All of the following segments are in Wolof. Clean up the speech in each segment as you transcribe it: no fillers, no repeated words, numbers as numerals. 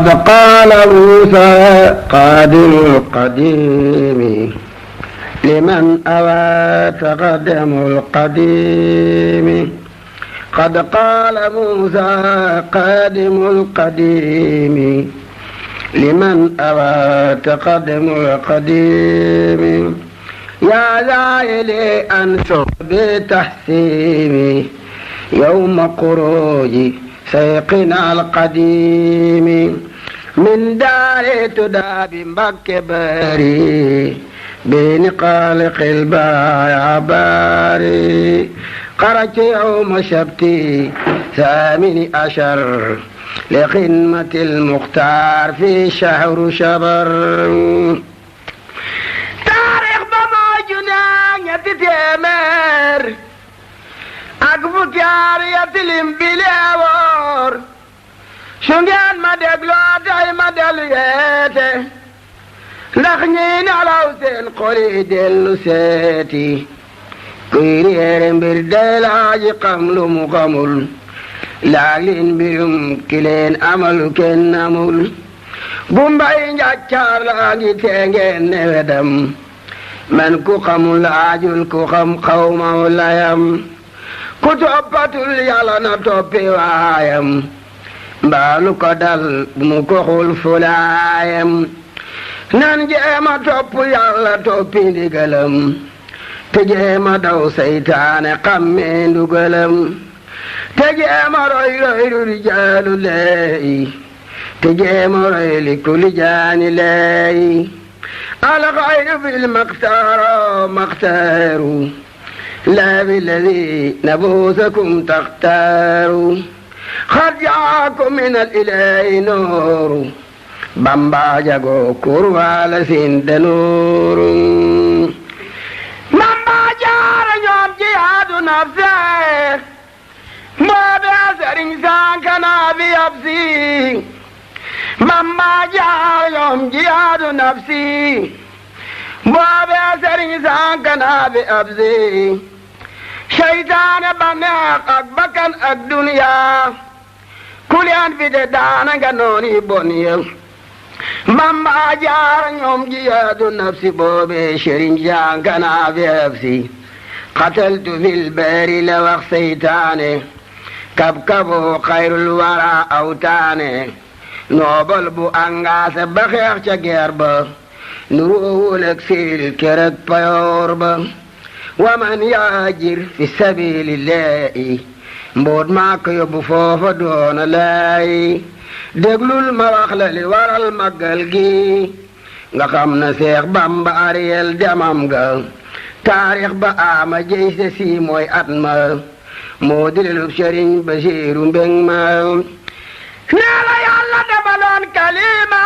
قد قال موسى قادم القديم لمن أوى تقدم القديم. قد قال موسى قادم القديم لمن أوى تقدم القديم. يا زائلي أنشر بتحسيمي يوم خروج سيقنا القديم من دار تداب مكة باري بنقالق البايع باري. خرجت يوم شبتي 18 لخدمة المختار في شهر شبر. تاريخ بما جنان يتتمر أقفك يتلم بليور شنجان ما دقلو داي ما دليته لخنين على وسين قولي دلو سيتي كيريرم بردل عاج قمل مقمل لالين بيوم كلين أمل كن أمل بمباي نجار لاجي تنجن ندم من كو قمل عاجل كو قم قوم ولايم كتوبة اليالنا توبي وايم بالو كدل مكوخل فلايم نانجيما توب يالا توبي ديغلم تجيما دو سيطان قمين دوغلم تجيما روي رجال الله تجيما روي لكل جان الله الغير في المختار مختار لا بالذي نبوسكم تختاروا. قد جاءكم من الإله نور بامبا جاغو كوروال سند نور. بامبا جار يوم جهاد نفسه ما بأسر إنسان كان بيبسي. بامبا جار يوم جهاد نفسي ما بأسر إنسان كان بيبسي. شيطان بناق أكبكن الدنيا كل أن في دانا كنوني بنيا. بامبا جار يوم جهاد النفس بوبي شرين جان كان بيبسي. قتلت في البر لوق سيطاني كبكبو خير الورى أوتاني نوبل بو أنغاس بخير شجرب نروه لك في الكرك بيورب. ومن ياجر في سبيل الله مبود ماك يبو فوف دون لاي. déglul ma wax la li waral màggal gi nga xam na Seex Bamba ariyel demam ga taarix ba ama jëy se si mooy at ma moo dilelub Sëriñ Basiiru Mbeng ma. nee la Yàlla defaloon kalima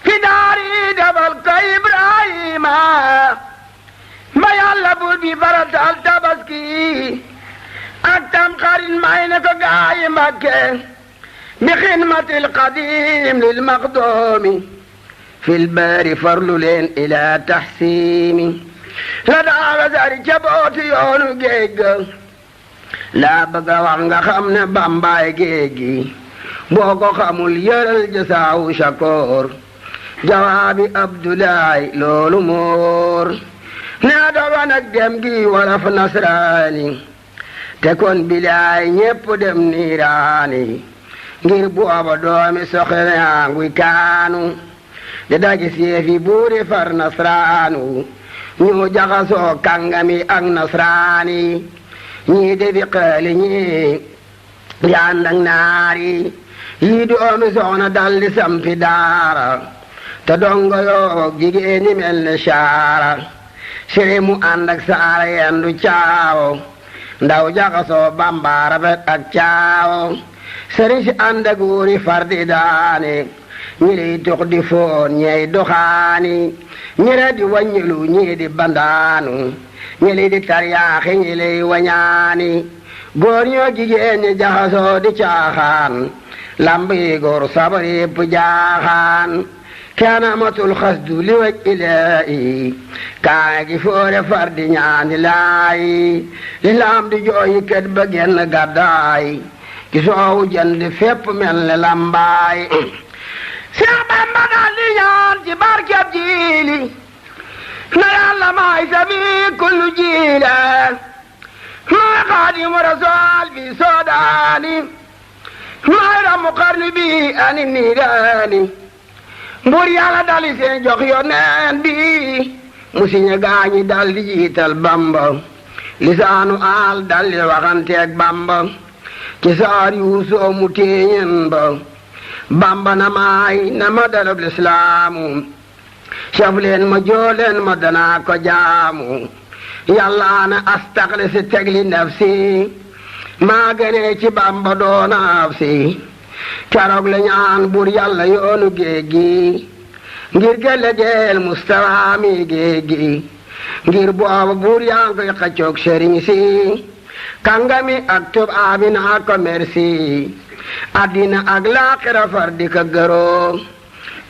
fi daari defal ko Ibrahima ba Yàlla buur bi faratal tabaski ak tam xarit may na ko gaayi Mbàkke بخدمة القديم للمقدوم في البار فرلولين إلى تحسيم. لدى غزار جبوت يونو جيج لا بقى وانغا خمنا بامباي جيجي بوكو خمول يرل جساو شكور جوابي عبد الله لولو مور. نادو وانك دمجي ولف نصراني تكون بلاي نيب دم نيراني ngir booba doomi soxna yanguy kaanu de daji seefi buuri far nasraanu ñu jaxasoo kàngami ak nasraani ñii defi xaali ñii di ànd ak naari yii doomi soxna daldi sampi daara te dongo yoo jigéeni mel ne saara sere mu ànd ak saara yendu caawo ndaw jaxasoo Bamba rafet ak caawo. sëriñ si ànd ak wóori fardi daane ñi lay dox di foon ñey doxaani ñi la di wàññilu ñi di bandaanu ñi lay di taryaaxi ñi lay wañaani góor ñoo jigéen ñi jaxasoo di caaxaan lamb yi góor sabar yépp jaaxaan كان أمة الخسد لوجه إلهي كاغي فور فرد ñaani laay lislaam di jooyi ket ba genn gàddaay ki soowu jënd fépp mel ne lambaay Seex Bamba daal di ñaan ci barkeb jiili na Yàlla maay safi kullu jiila maay Xaadimu Rasuul bi soodaani maay ramu xarni bi ani niiraani Buur Yàlla dali seen jox yoneen bi mu siñe gaañi dal di jiital Bamba lisaanu aal dal di waxanteeg Bamba ci saar yuusoo mu téeñen ba Bamba na maay na ma dalab lislaamu saf leen ma jooleen ma danaa ko jaamu Yàlla na astaxlisi tegli nafsi maa gënee ci Bamba doonaaf si keroog la ñaan Buur Yàlla yoonu géej gi ngir gëllëgeel Mustafa mi géej gi ngir booba buur yaa ngi koy xaccoog sëriñ si kàngami ak tubaab yi naa ko merci addina ak laaxira far di ko gëroo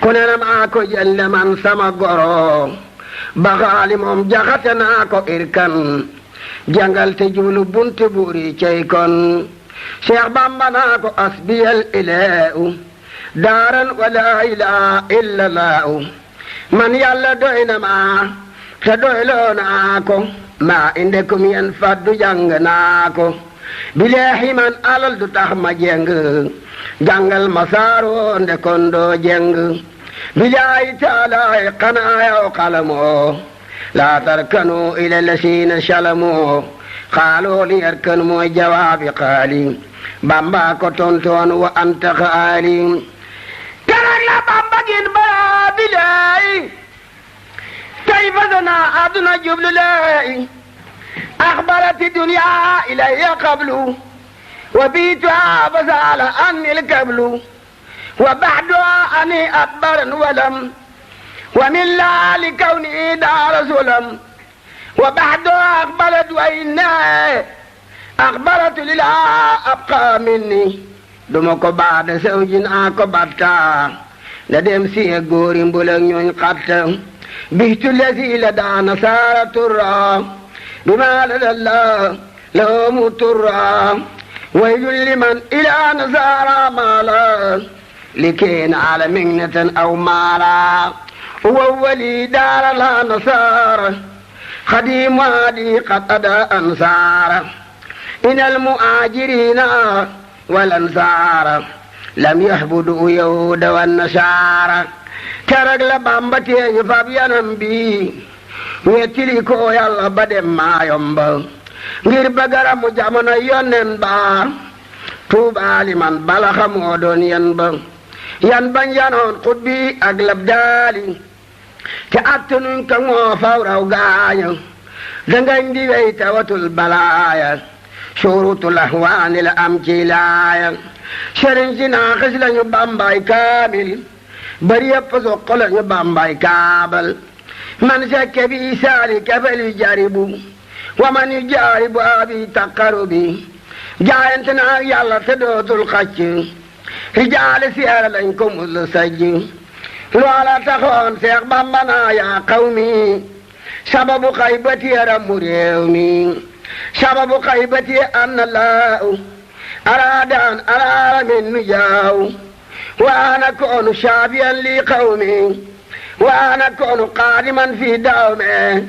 ku ne na maa ko jëlle man sama goro baxaali moom jaxate naa ko irkan jangal te jublu bunti buur yi cey kon Cheikh Bamba naa ko asbiyal ilaahu daaran wala ilaha illa laahu man Yàlla doy na ma te doyloo naa ko maa indekum yen faddu jàng naa ko bileexi man alal du tax ma jeng jàngal ma saaroo ndekon doo jeng bilaayi taalaay xanaa yaw xalamoo laa tarkanu ila lasiina salamoo xaaloo li yarkan mooy jawaabi xaali Bamba ko tontoon wa anta xaali keroog la Bamba gin bara bilaayi tey fasana aduna jublu lay axbarati dunya ilayya qablu wa biituha fasala anni lkablu wa baxduha ani adbaran walam wa min laali kawni daara sulam wa baxduha axbarat wa inna axbaratu lila abqa minni duma ko baada sawjin a ko batta la dem siye góori mbulak ñooñ xatta بهت الذي لدى نصارى ترى بما لدى الله لهم ترى ويل لمن إلى نصارى مالا لكين على مهنة أو مالا وولي دار لا نصارى خديم وادي قد أدى أنصار إن المؤاجرين والأنصار لم يهبدوا يهود والنصارى keroog la Bamba teeñu fab yanam bi wettili ko Yàlla ba dem Maayomba ngir bëggara mu jamono yonnen ba tuubaali man bala xamoo doon yan ba yan bañ yanoon xutbi ak labdaali te attanuñ ka moo faw raw gaaña dangañ di wey tawatul balaaya surutul ahwaani la am ci laaya sëriñ si naaxis lañu Bambaay kaamil bari yëpp soq lañu Bambaay kaabal man sekke bi saali kefel yu jaribu wa man yu jaaribu abi taqaru bi jaayante naa Yàlla te dootul xacc rijaali siyaara lañ ko mus sajj loola taxoon Seex Bamba naa yaa qawmi sababu xaybati ramu réew mi sababu xaybati anna laahu araadan araara min nu jaaw وأنا كون شافيا لقومي وأنا كون قادما في دومي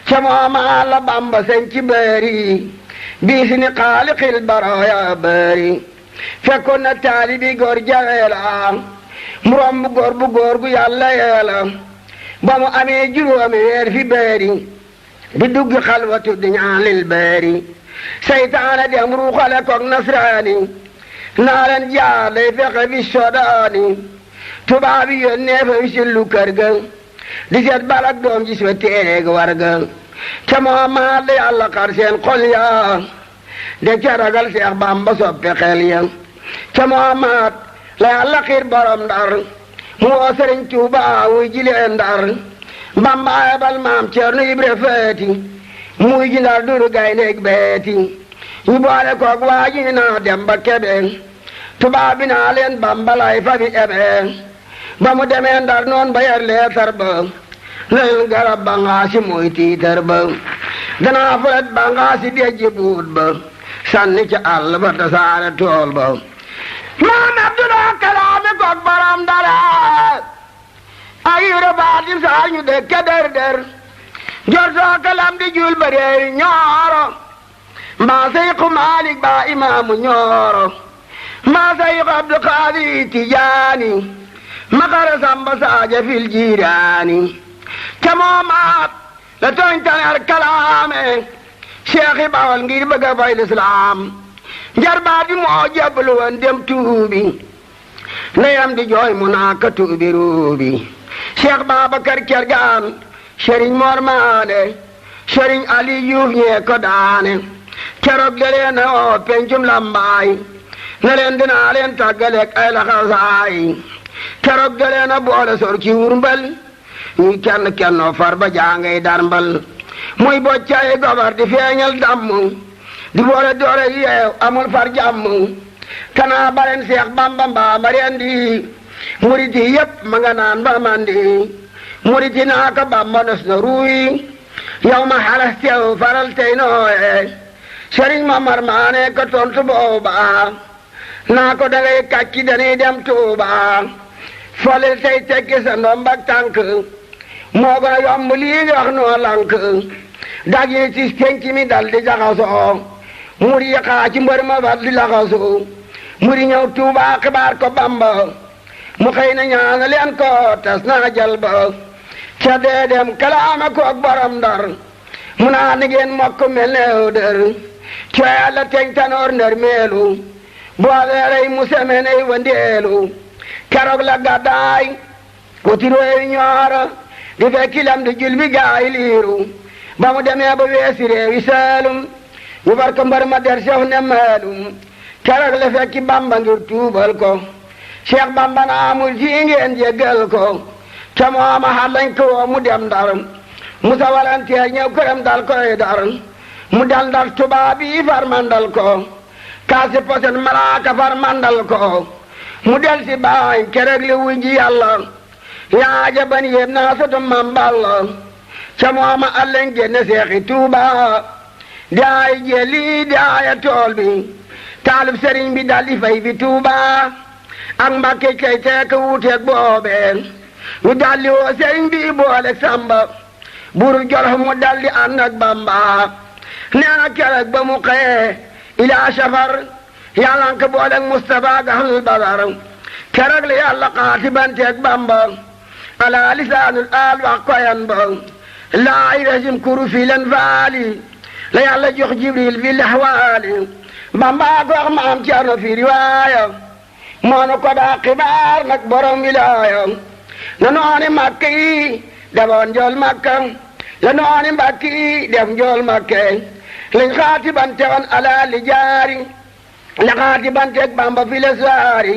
كما ما الله Bamba سنتي باري بإذن خالق البرايا باري فكنا تالي بغور جايلا مرام بغور يالا يالا بامو أمي جرو أمي في باري بدوغ خلوة الدنيا للباري سيطان دي أمرو خلقك نصراني naaleen jaar day fexe bi sodaani tubaab yi yónnee fa wisillu kër ga di seet balak doom ji sa téereeg war ga ca Muhammad la Yàlla xar seen xol ya de ca ragal Seex Bamba soppe xel ya ca Muhammad la Yàlla xiir borom Ndar mu woo Sëriñ Tuubaa wuy jilee Ndar Bamba ayabal maam Ceerno Ibra Faati muy ji Ndar duru gayndeeg beeti ñu boole koog waa ji naa dem ba Kebe tubaab bi naa leen Bamba lay fa bi ebe ba mu demee Ndar noon ba yar leetar ba lel garab ba ngaasi muy tiitar ba danaa fulet ba ngaasi dejji buut ba sànni ca àll ba tasaare tool ba maam Abdullah kalaame koog baram dara ay yura baatin saa ñu dëkke der der jortoo kalam di jul ba réewi ñooro mbaa Seyxu Maalik ba imaamu ñooro mbaa Seyxu Abdu Xaadir Tijaani makara samba saaja fil jiiraani ca moomaat la tooñ taneer kalaame Cheikh Bawal ngir bëgg a fay lislaam njarbaat bi moo jébbalu woon dem tuubi ndeyam di jooy mu naa ka tuubi ruubi Cheikh Babacar Kergaan Sëriñ Mor Maane Sëriñ Ali Yuuf ñee ko daane keroog da leen a oo pencum lambaay ne leen dinaa leen tàggaleeg ay laxasaay keroog da leen a boole sor ci wurmbal ñuy kenn kennoo far ba jaangay darmbal muy boccaay gobar di feeñal damm di boole doore yeew amul far jàmm kanaa baren Seex Bamba mbaa ma rendi murit yi yépp ma nga naan ba mandi murit yi naa ko Bamba nos na ruuy yow ma xalas teew faral tey nooye Sëriñ Mamar Maane ko tontu booba naa ko dangay kàcci dañuy dem Tuuba folil tey tekki sa ndombak tànk moo gën a yomb lii nga wax noo lank dag yi ci penc mi dal di jaxasoo muri yi xaa ci mbër ma fat di laxasoo muri ñëw Tuuba xibaar ko Bamba mu xëy na ñaana leen ko tas naa jal ba ca dee dem kalaama koog borom Ndar mu naa ni ngeen mokk mel ne dër ca yàlla teñ tanoor ndër meelu booleerey mu semeney wandeelu keroog la gàddaay wuti réewi ñooro di fekki lam di jul bi gaay liiru ba mu demee ba weesi réewi Saalum ñu bar ko mbar ma der sew ne maalum keroog la fekki Bamba ngir tuubal ko Cheikh Bamba naa mul ci ngeen jéggal ko ca mooma xalañ ko woo mu dem Ndar Musa walanteer ñëw këram dal koy dar mu dal Ndar tubaab yi far mandal ko kaasi posen malaaka far mandal ko mu del si baay keroog li wuy ji Yàlla yaaja ban yéem naa soto mam Balla ca mooma allen génne Seexi Tuuba daay jeli daaya tool bi taalib sëriñ bi dal di fay fi Tuuba ak Mbàkke kay teek wuuteeg boobee ñu dal di woo sëriñ bi booleeg Samba buru Jolof mu dal di ànd ak Bamba nee na keroog ba mu xëyee ilaa safar Yàlla nga ko booleeg Mustafa gaxal Badar keroog la Yàlla xaatibanteeg Bamba ala lisaanul aal wax koyan ba laa irasim kuru fi len faali la Yàlla jox Jibril fi laxwaali Bamba ko wax maam Cerno fi riwaaya moonu ko daa xibaar nag borom wilaaya na nooni Makka yi defoon njool Makka la nooni Mbàkke yi def njool Makka lañ xaatibante woon ala li jaari la xaatibanteeg Bamba fi la saari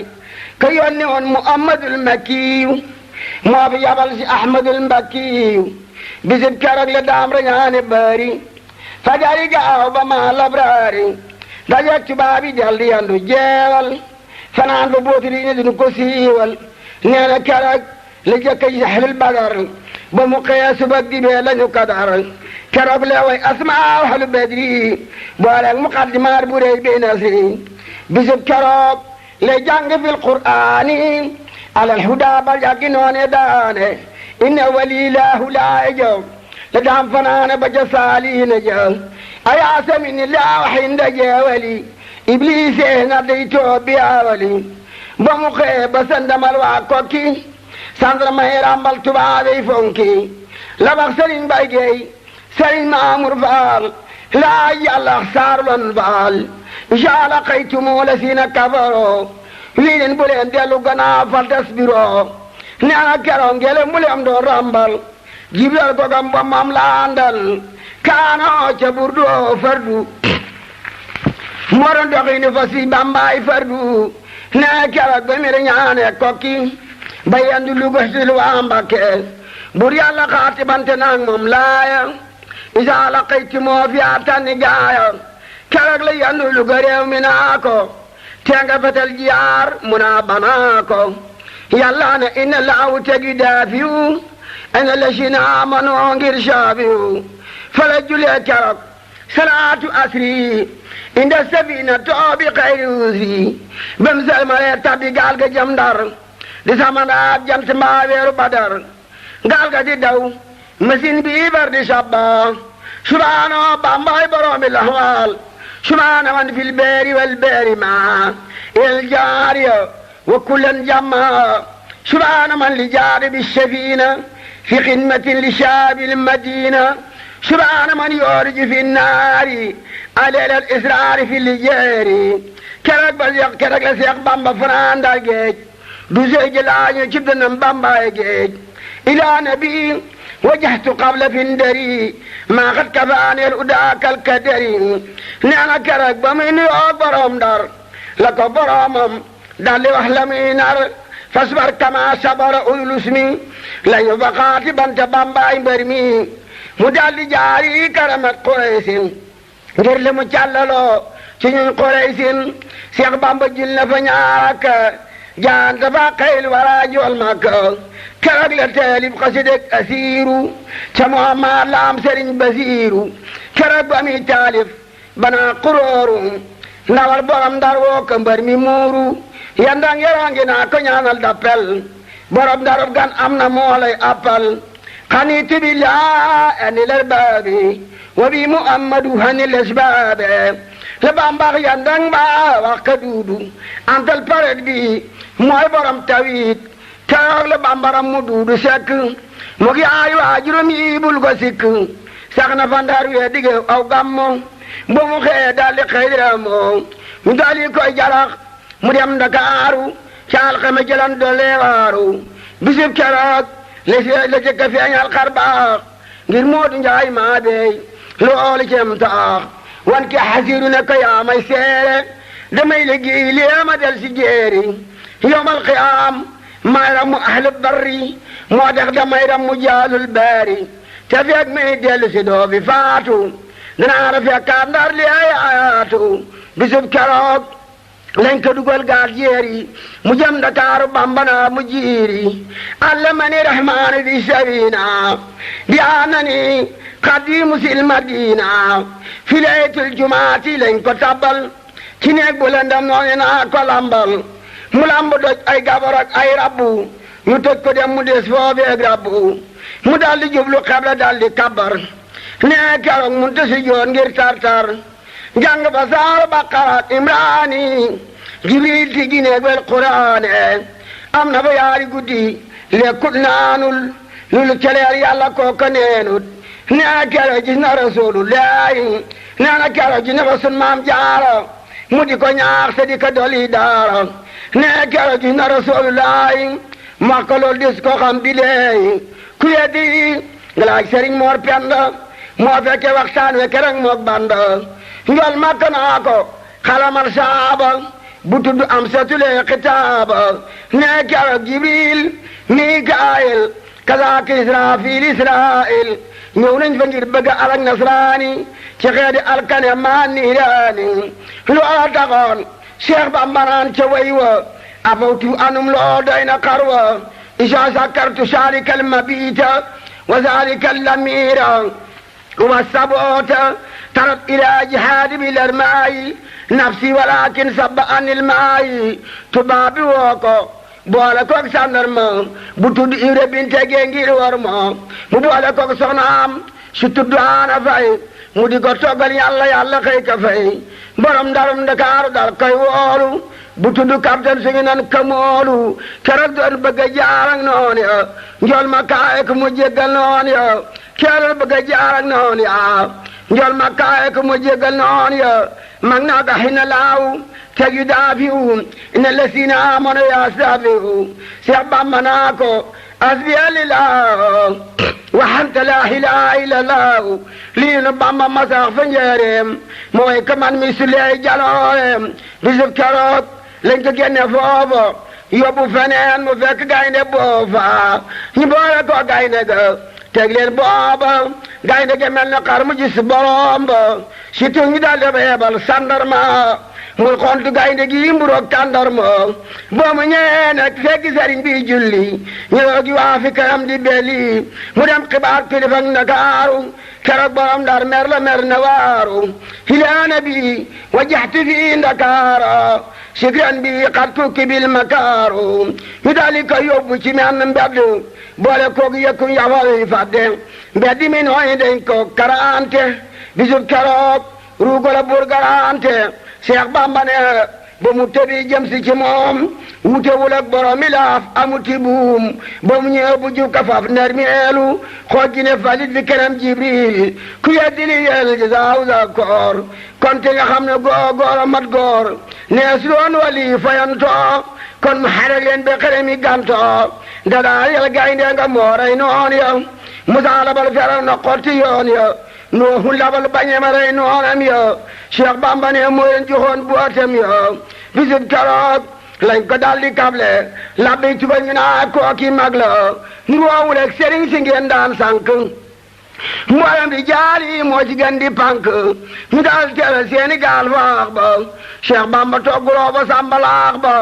ka yónni woon Muhammadul Makkiyu moo fi yabal si Ahmadul Mbakkiyu bisib keroog la daam rañaane bari fajari gaaw ba ma labraari dajeeg tubaab yi dal di yandu jeewal fanaan fa bootuli ne dinu ko siiwal nee na keroog la jëkk yi saxlul Badar ba mu xëyee subag dibee lañu kadar keroog la way asmaa ahlu Badri booleeg muqaddimaat bu rëy bi nasri bisib keroog la jàng fil Qur'aani alal hudaa ba yàggi noone daane inna walilaahu laa jaw la daam fanaane ba ja saaliina ja ayaa samini laa waxinda jeewali ibliise na dey toobi awali ba mu xëyee ba sandamal waa kokki sandarma yi rambal tubaabey fonki la wax Sëriñ Bay Gey Sëriñ Maamur Faal laa yàlla saarlon faal jaala xaytumu la siina kafaroo lii leen bu leen dellu gannaaw fal tasbiroo nee na keroog ngele mu leen doon rambal Jibril ko gam ba mam laandal kaanoo ca burdu fardu moo doon doxini fa si Bambaay fardu nee na keroog ba mere ñaane kokki ba yendu Luga sil waa Mbakke bur Yàlla xaatibante naag moom laaya isaa la xëyti moo fi atani gaaya keroog la yendu Luga réew mi naa ko tenga fetel jiyaar mu naa banaa ko Yàlla ne inna laahu tegi daafiyu ina la si naa manoo ngir saafiyu fala julee keroog salaatu asri inda safina toobi xayri usri bam salmale tabbi gaal ga jëm Ndar di samandaat jant mbaa weeru Badar gaal ga di daw machine bi bar di sabba subhaana Bambaay boroomi laxwaal subhaana man fil beeri wal beeri ma el jaariya wa kullan jamma subhaana man li jaari bi safiina fi xidmatin li shaabil madina subhaana man yooriju fi naari aleel israari fi lijeeri keroog la Seex Bamba fanaandal géej du sey ji laañu ci dënam Bambaay géej ilaa nabi wajjahtu qabla findari maa xat kafaaneel udaakal kadari nee na keroog ba muy nuyoo borom Ndar la ko boromam daldi wax la muy nar fasbar kama sabara ulus mi lañu baqaati banta Bambaay mbër mi mu daldi jaari karamat Quraysin ngir li mu càllaloo ci ñun Quraysin Seex Bamba jil na fa ñaarak jaan dafa xayl wara jool Makka keroog la teelib xasideg asiiru ca Muhammad laam Sëriñ Basiiru keroog ba muy taalif bana xurooru ndawal borom Ndar woo ko mbër mi muuru yandang yarangi naa ko ñaanal dappel borom Ndarub gan am na moo lay appal xanitu billah ani ler baabi wa bi Muhammadu hani les baabe la Bambax yandang ba wax ka duudu antal paret bi mooy borom tawit keroog la Bambaram mu duudu sekk mu gi ay waajuram yi bul ko sikk sax na fa Ndar wee dige aw gammo ba mu xëyee daldi xëyramo mu daldi koy jarax mu dem Ndakaaru ca alxames jëlan doole waaru bisib keroog la jëkk a feeñal xar baax ngir Moodu Njaay maa beey loolu cem taax wan ki xasiiru ne ko yaa may seere damay liggéey léema del si jéeri yowmal qiyaam may ramu ahlu barri moo tax damay ramu jaalul baari te feeg may dellu si doo fi faatu danaa la fekkaat Ndar li ay ayaatu bisub keroog lañ ko dugal gaal jéeri mu jëm Ndakaaru Bamba naa mu jiiri allamani rahmaani fi sabina bi anani xadimu sil madina fi laytul jumaati lañ ko tabbal ci neeg bu lëndam noonu naa ko lambal mu lamb doj ay gabar ak ay rabbu ñu tëj ko dem mu des foobeeg rabbu mu daldi jublu xebla daldi kabbar nee keroog mun tasi joon ngir tartar jàng ba saaru Baqara ak Imraani Jibril ti gineeg wel Quraane am na ba yaari guddi lekkut naanul lulu celeer yàlla kooka neenut nee keroog gis na Rasulullaahi nee na keroog gis na fa sun maam Jaara mu di ko ñaax te di ko doli daara nee keroog gis na Rasulullaahi wax ko loolu dis ko xam bi leey ku yeddi nga laaj Sëriñ Moor Penda moo fekke waxtaan we keroog mook Banda njol Makka naa ko xalamal saaba bu tudd am satulee xitaaba nee keroog Jibril Mikaayil kazaaka Israafil Israa'il ñëw nañ fa ngir bëgg alak nasraani ci xeedi alkane maa niiraani loola taxoon Cheikh Bamba naan ca way wa afawtu anum loo doy na xarwa isa sakartu saalika almabita wa zalika allamira wa saboota tarab ila jihaadi bil armaayi nafsi walakin sabba anil maayi tubaabi woo ko boole koog sandarma bu tudd Ibra binte gee ngir war ma mu boole koog soxnaam su tudd Ana Fay mu di ko toggal yàlla xëy ka fay borom Ndarum Ndakaaru dal koy woolu bu tudd capitaine su ngi nan kamoolu keroog doon bëgg a jaar ak noon ya njol ma kaaye ko mu jéggal noon ya keroog bëgg a jaar ak noon ya njol ma kaaye ko mu jéggal noon ya mag naa ga xina laaw teg yu daafiwu ina lesina amono yastaafiwu Seex Bamba naa ko asbiya lillah waxante laa ilaaha illallah lii nu Bamba masax fa njëreem mooy ka man mi suley jalooreem bisub keroog lañ ko génne foofa yóbbu feneen mu fekk gaynde boofa ñu boole ko gaynde ga teg leen booba gaynde ga mel ne xar mu gis borom ba surtout ñu daal di yebal sandarma mul xontu gaynde gi mburoog tàndarma boo mu ñëwee nag fekk sëriñ bi julli ñëw gi waa fi kanam di belli mu dem xibaar kilifa ak Ndakaaru keroog borom Ndar mer la mer na waaru hilaana bi wajjahtu fi Ndakaara sikran bi xat tukki bil makaaru ñu daal di ko yóbbu ci menn mbedd boole koog yëkku yaxwal yi fàdde mbedd mi nooy dañ ko karante bisub keroog ruugola bur garante Seex Bamba ne ba mu tëbi jëm si ci moom wutewul ak boromi laaf amuti buum ba mu ñëw bu jub ka faf nermeelu xooj ne falit fi kenam Jibril ku yeddi li yel ji saawusa koor kon te nga xam ne góor a mat góor nees doon wali fayantoo kon mu xarak leen be xere mi gantoo dadaa yel gaynde nga mooray noon ya Musaa labal feral na xotti yoon ya Nuuhu labal bañema rey noonam ya Cheikh Bamba ne moo leen joxoon bootem ya bisub keroog lañ ko daldi kable labbi tuba ñu naa kooki mag la nu woowul ak sëriñ si ngeen daan sànk mboolem bi jaali moo ci gën di pànk ñu daal teel seeni gaal faax ba Cheikh Bamba togguloo ba sambalaax ba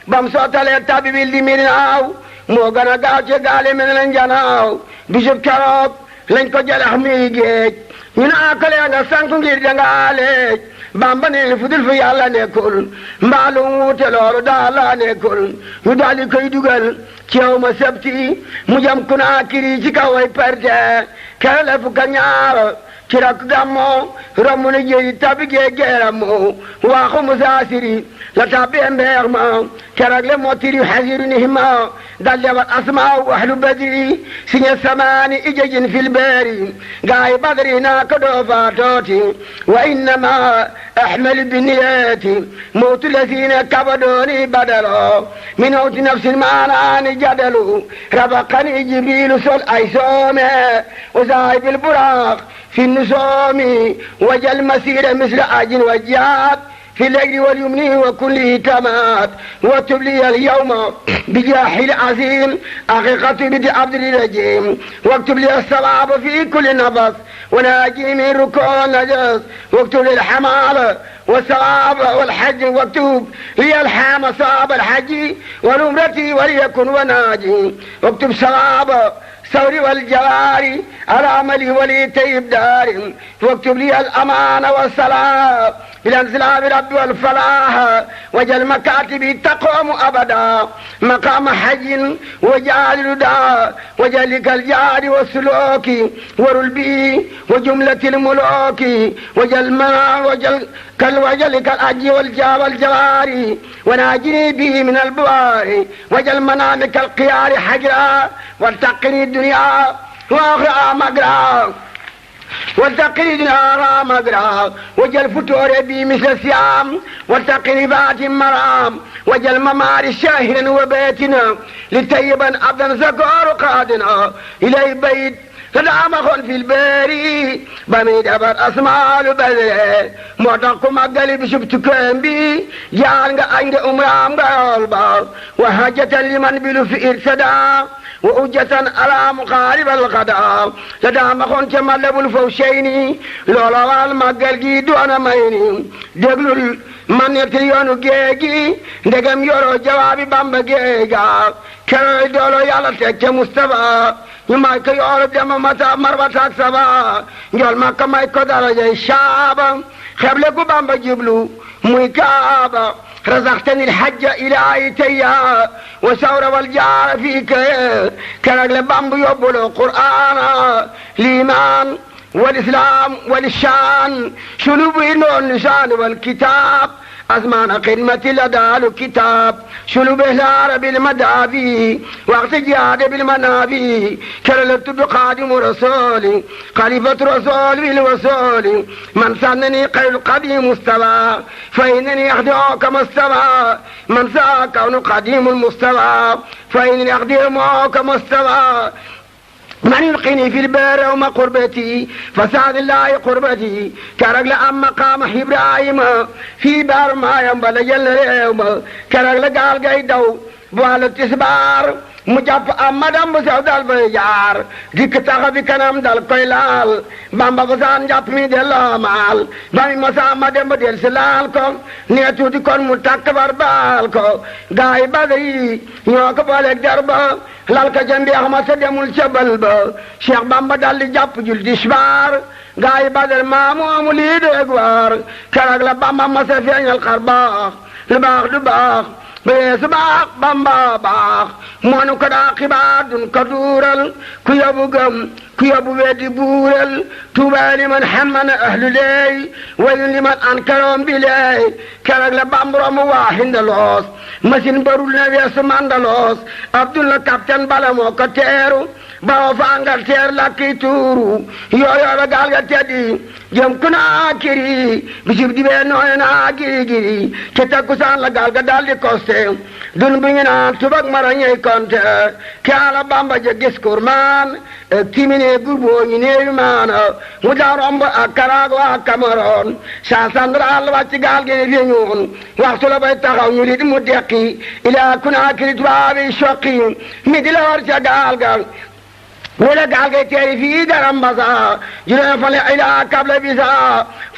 bam sottalee tabibil di mirinaaw moo gën a gaaw ci gaali mel na njanaaw bisub keroog lañ ko jëlax muy géej ñu naa ko lee nga sànk ngir dangaa leej Bamba ne fudul fi yàlla nekkul mbaalu wuute loolu daal la nekkul ñu daal di koy dugal ci yow ma sabti mu jam Kunaakiri ci kaw ay perte kere la fukk ak ñaar ci rak Gammo romb na jéyi tabi geeram waaxu Musaasiri la tabbee mbeex ma keroog le mottiri xasiru nihima dal lewat asmaa ahlu badri siñe samaani ijejin fil beeri gaay badri naa ko doo faatooti wa innama ahmalu binniyaati mawtu lasina kabadooni badalo min mawti nafsin maanaani jadalu rabaqani jibrilu sol ay soome usaahibil buraaq fi nusoomi wajal masira misla ajin wajjaat في الليل واليمن وكله تمات واكتب لي اليوم بجاحي العظيم حقيقة بدي عبد الرجيم واكتب لي الصواب في كل نفس وناجي من ركوع النجس واكتب لي الحمال والصواب والحج واكتب لي الحام صواب الحج ونمرتي وليكن وناجي واكتب صواب ثوري والجواري على عملي ولي طيب داري واكتب لي الأمان والصلاة بالانزلاء برب والفلاح وجل مكاتبي تقوم أبدا مقام حج وجعل الدا وجلك الجار والسلوك ورلبي وجملة الملوك وجل منا وجلك الأجي والجا والجواري وناجني به من البوار وجل منامك القيار حجرا والتقني الدنيا وآخر مقرا والتقني الدنيا مقرا وجل فتور بي مثل السيام والتقني بات مرام وجل ممار شاهرا وبيتنا لتيبا عبدا زكار قادنا إلي بيت فدعمخون في الباري بميد أبر أسماء البدر موتاكم أقلب شبتكم بي جانغ عند أمرام غالبار وحاجة لمن بلو في إرسدا وأجة على مقارب الغداء فدعمخون كمالب الفوشيني لولا والمقل جيدو أنا ميني دقلوا من يتريون جيجي دقم يورو جوابي بامب جيجا كرو دولو يالتك مصطفى ñu may ko yoolu dema mata marbataak saba njol makka may ko darajay shaaba xeble gu Bamba jiblu muy kaaba razaqtani alhajja ilaahi tayya wa sawra wal jaara fiika keroog le Bamba yóbbulu qur'aana liimaan wal islaam wal shaan sulubi noon lisaan wal kitaab أزمان خدمة لدى الكتاب شلو بهلار بالمدافي وقت جهاد بالمنافي كرلت بقادم رسولي خليفة رسول بالوصول من سنني خير القديم مستوى فإنني أخدعك مستوى من ساء كون قديم المستوى فإنني أخدعك مستوى من يلقيني في البار وما قربتي فسعد الله قربتي كرجل أم مقام إبراهيم في بار ما ينبل جل اليوم كرجل قال قيدو bu wàllu tisbaar mu jàpp am madam bu sew dal bay jaar dikk taxa bi kanam dal koy laal bamba bu saan jàpp mi delloo maal ba mi mosa ma dem ba del si laal ko nee tuuti kon mu takk bar baal ko gaa yi Badar yi ñoo ko booleeg der ba lal ka ca mbeex ma sa demul ca bal ba Cheikh Bamba dal di jàpp jul tisbaar gaa yi Badar maa moomu lii déeg waar keroog la Bamba ma sa feeñal xar baax lu baax du baax beesu baax Bamba baax moonu ko daa xibaar dun ko duural ku yóbbu gëm ku yóbbu weddi buural tuuba liman xammana ahlu leey waylun liman ankaroom bi leey keroog la Bamba mu waa hindaloos machine barul na weesu mandaloos Abdullah capitaine bala moo ko teeru bawo fa Angleterre la kii tuuru yooyooba gaal ga teddi jëm ku naa kiri bisib dibee nooy naa giri giri ci takkusaan la gaal ga daldi koste dun bu ñu naan tubak mara ñey konte kaala Bamba ja gis kurmaan timine gurbo ñu neewi maana mu daa romb ak Karaago ak Cameroon sa sandral wàcc gaal gi fi ñuun waxtu la bay taxaw ñu lit mu dekki ilaa ku naa kiri tubaabi soqi mi di la war ca gaal ga wala gaal gay teeri fii garam basa juróom fan la ilaa kabla bisa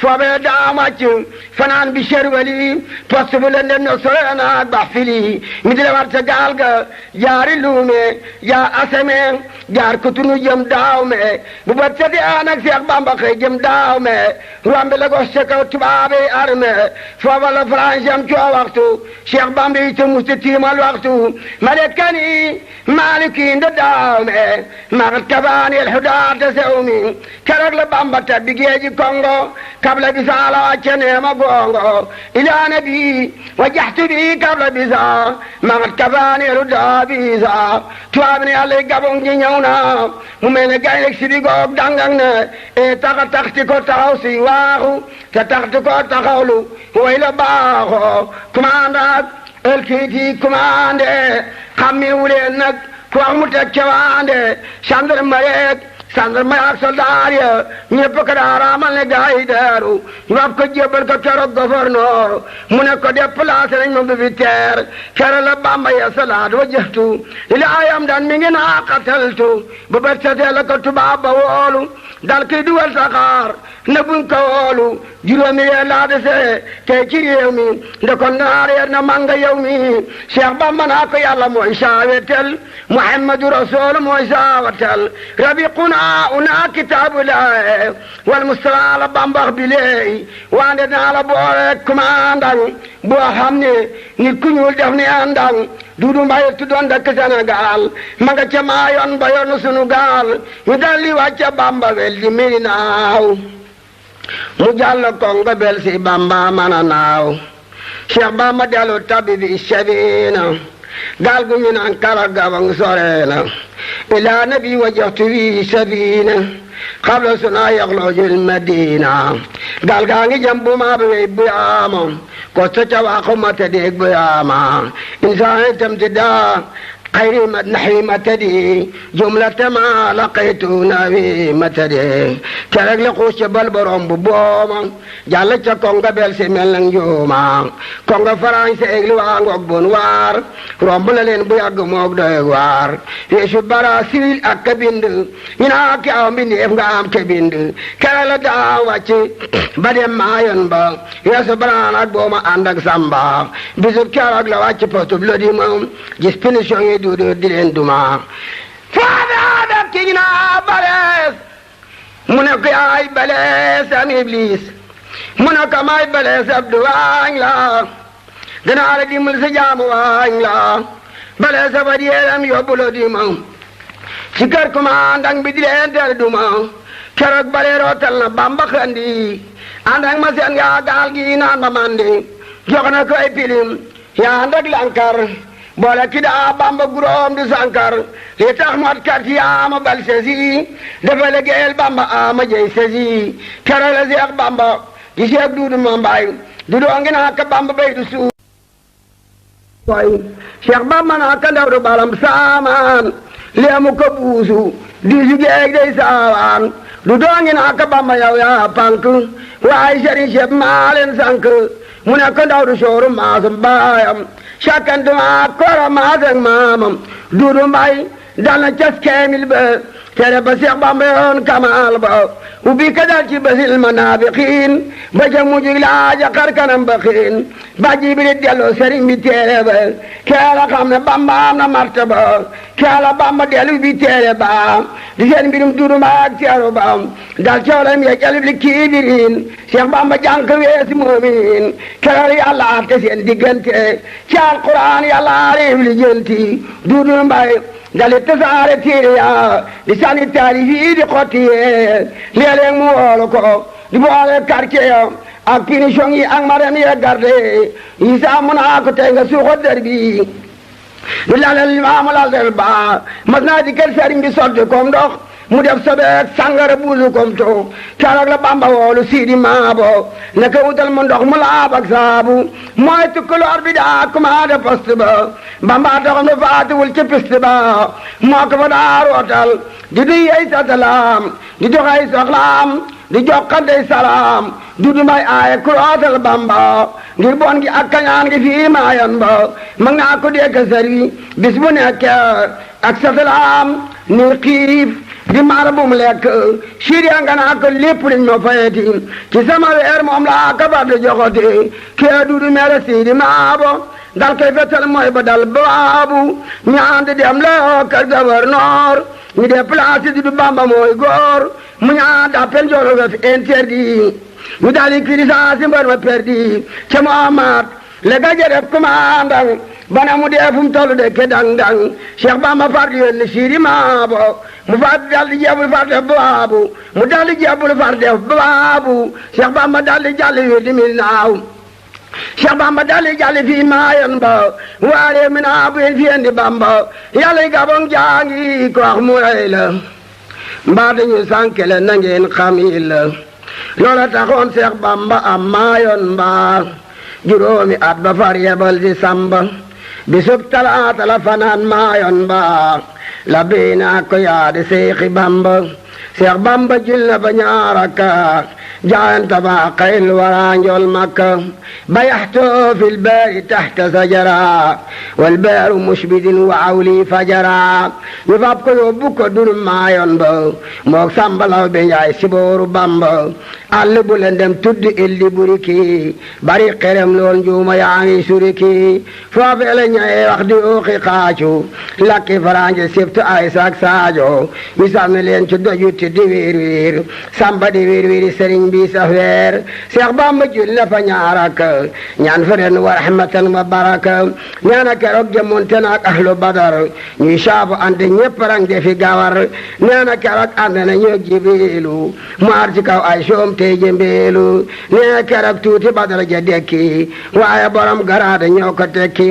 foobee daa màcc fanaan bi sherwali poste bu leen dem na sore naag bax fili mi di la war ca gaal ga jaari luume jaar aseme jaar kutunu jëm daaw me bu bat sati anak Seex Bamba xëy jëm daaw me rombi la gos ca kaw tubaabe arme foofa la France am coo waxtu Seex Bamba yi te musti tiimal waxtu malekani maliki nda daaw me magat kabaani el hudaata sewmi keroog la Bamba tabbi géeji Kongo kabla bisa la wàcce neema gongo ilaa nabi wajjahtu bi kabla bisa magat kabaani el hudaata bisa tubaab ne Yàlla gabon gi ñëw na mu mel ne gaynde si bi goog dangang ne e taxa taxti ko taxaw si waaxu te taxti ko taxawlu way la baaxo commandant el kiiti commandé xammi wuleen nag ku wax mu teg cawaande gendarme ak soldaar ya ñëpp ko daa raamal ne gaa yi daaru ñu wax ko jébbal ko keroog gouverneur mu ne ko déplacé nañ ma bi fi teer keroog la Bamba ya salaat wajjahtu ilaayam daan mi ngi naa qataltu bu bët setee la ko tubaab ba woolu dal kiy duwal saxaar ne buñ ko woolu juróomi yee laa desee tey ci réew mi nde ko naar yee na manga yow mi Cheikh Bamba naa ko Yàlla mooy saawetel Muhammadu Rasul mooy saawatel rabiquna una kitaabu laahi wal Mustafa la Bamba bileey wande naa la boole commandant boo xam ne nit ku ñuul def ni àndang Dudu Mbaye tuddoon dëkk Sénégal ma nga ca maayoon ba yoonu sunu gaal ñu daldi wàcce Bamba wel di Médinaaw mu jàll Kongo bel si Bamba mana naaw Cheikh Bamba dellu tabi bi Sabina gaal gu ñu naan Kara Gabang soreena ilaa nabi wajjahtu bi Sabina xabla suna yaxloojul Madina gaal gaa ngi jëm bu maa bi buyaama ko sa ca waaxu ma te deeg buyaama insaan tam ti daa خير نحي متدي جملة ما لقيت نبي متدي كرك لقوش بالبرم بوما جالة كونغا بيل سيمل نجوما كونغا فرانس اغلو انغوك بونوار رمبل لين بياغ موك دوغوار يشو براسيل اكبند ينا كاو من افغام كبند كرلا دا واتي بدم مايون با يسو برانك بوما اندك سامبا بيزو كرك لا واتي بوتو بلودي مام جس فينيشن dudu dilen duma faada da kina bales mu ne ko ay bales am iblis mu ne ko may bales abdu wañ la danaa la dimbal sa jaamu wañ la bales ba dieram yóbbulo di ma ci kër commandant bi di leen ter duma keroog bale rootal na Bamba xandi àndak ma seen yaa gaal gi naan ba mandi jox na ko ay pilim yaa àndak lankar boole ki daa Bamba guróom di sankar li tax mot kat yaama bal sesi dafa liggéeyal Bamba ama jey sesi kero la Seex Bamba di Seex Duudu Mambaay du doongi naa ka Bamba bay du suuf way Seex Bamba naa ka ndaw du balam saamaan leemu ko buusu di liggéey day saawaan du doongi naa ka Bamba yow yaa pank waaye sëriñ Seex maa leen sank mu ne ko ndaw du sooru maasum baayam sakkantuma koro maasag maamam Duudu Mbay dal na cas keemil ba tere ba Seex Bamba yoon kamaal ba ubbi ka dal ci basil manaafiqiin ba ca mujj laaja xar kanam ba xiin ba Jibril delloo sëriñ bi téere ba keela xam ne Bamba am na martaba keela Bamba dellu bi téere ba di seen mbirum Duudu Mbay ak teeru ba dal coolam ya jalib li kiibiriin Seex Bamba jànk weesi moomin keela Yàlla atte seen diggante ci Alquraan Yàlla réew li jënti Duudu Mbay dali tasaare téere ya di sànni taalif yi di xotti yee léeg-léeg mu woolu ko di boole quartier ya ak punition yi ak maram ya garde yi saa mun naa ko tey nga suuxo der bi di lalal limaamu lalal ba mas naa di kër sëriñ bi sotti kom ndox mu def sobeek sàngara buusu kom to keroog la Bamba woolu Sidi Maabo ne ko wutal mu ndox mu laab ak saabu mooy tukkuloor bi daa commandé poste ba Bamba taxam ne faatuwul ci piste ba moo ko fa daa rootal di duy ay satalaam di dox ay soxlaam di jokkante salaam Duudu Mbay aaye ku rootal Bamba ngir bon gi ak kañaan gi fii maayan ba mag naa ko dee sëri bis bu nekk ak satalaam ni xiif di maar bu mu lekk siriya nga naa ko lépp liñ ma fayeti ci sama weer moom laa kabar di joxoti kee Duudu mere Sidi Maabo dal koy fetal mooy ba dal baabu ñaan di dem la kër gouverneur ñu déplacé Duudu Bamba mooy góor mu ñaan d'appel jolo ga fi interdit ñu dali crisance mbër ma perdi ca Muhammad le gaje def commandant bana mu dee fu mu tollu de ke dang-dang Cheikh Bamba far di yónni Sidi Maabo mu far dal di jebul far def baabu mu dal di jebul far def baabu Cheikh Bamba dal di jàll wi di mil naaw Cheikh Bamba dal di jàll fii maayan ba waare mi naa bu yen fi indi Bamba yàlla gabon jaangi ko wax mu rey la mbaa dañu sànkele na ngeen xam yi la loola taxoon Cheikh Bamba am maayoon mbaa juróomi at ba far yebal di Samba bisub talaata la fanaan maayoon mbaa la biina ko yaade Seexi Bamba Seex Bamba jul na ba ñaaraka jaayanta ba xayl wara njool Makka bayaxtoo fil baari taxta sajara wal baaru mushbidin wa awli fajara ñu fab ko yóbbu ko dul maayoon ba mook Samba Law be Njaay sibooru Bamba àll bu leen dem tuddi illi buriki bari xerem lool njuuma yaa ngi suriki foofee la ñëwee wax di ooxi xaacu lakki faranje sibtu ay sak saajo ñu sànni leen ci dojuti di wiir wiir Samba di wiir wiiri sëriñ bi sa feer Seex Bamba jul na fa ñaarak ñaan fa ren wa rahmatan wa baraka ñaana keroog jëmonte naak ahlu badar ñuy saabu ante ñépp rang defi gawar ñaana keroog ànd na ñoo Jibriilu mu ar ci kaw ay soom tey jëmbeelu nee keroog tuuti badar ja dekki waaye borom garaade ñoo ko tekki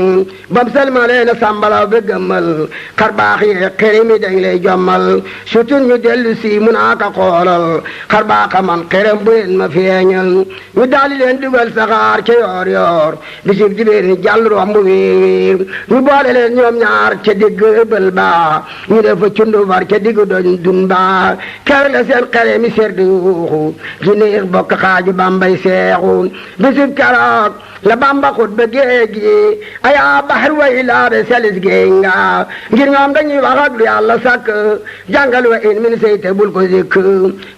bam salmalee na Samba Law be gëmmal xar baax yi xerimi dañ lay jommal surtout ñu dellu si mu naa ko xoolal xar baaxa man xerem bu leen ma feeñal ñu daali leen dugal saxaar ca yoor yoor bisub dibéer ni jàll romb wiir ñu boole leen ñoom ñaar ca digg ëbbal ba ñu def fa cundu far ca digg doñ dun ba ker la seen xeremi ser di yuuxu ci niir bokk xaaju Bambay seexu bisub keroog la Bamba xut ba géej gi ayaa baxar way laabe selis géej nga ngir ñoom dañuy wax ak lu Yàlla sàkk jàngal wa in min seyte bul ko zikk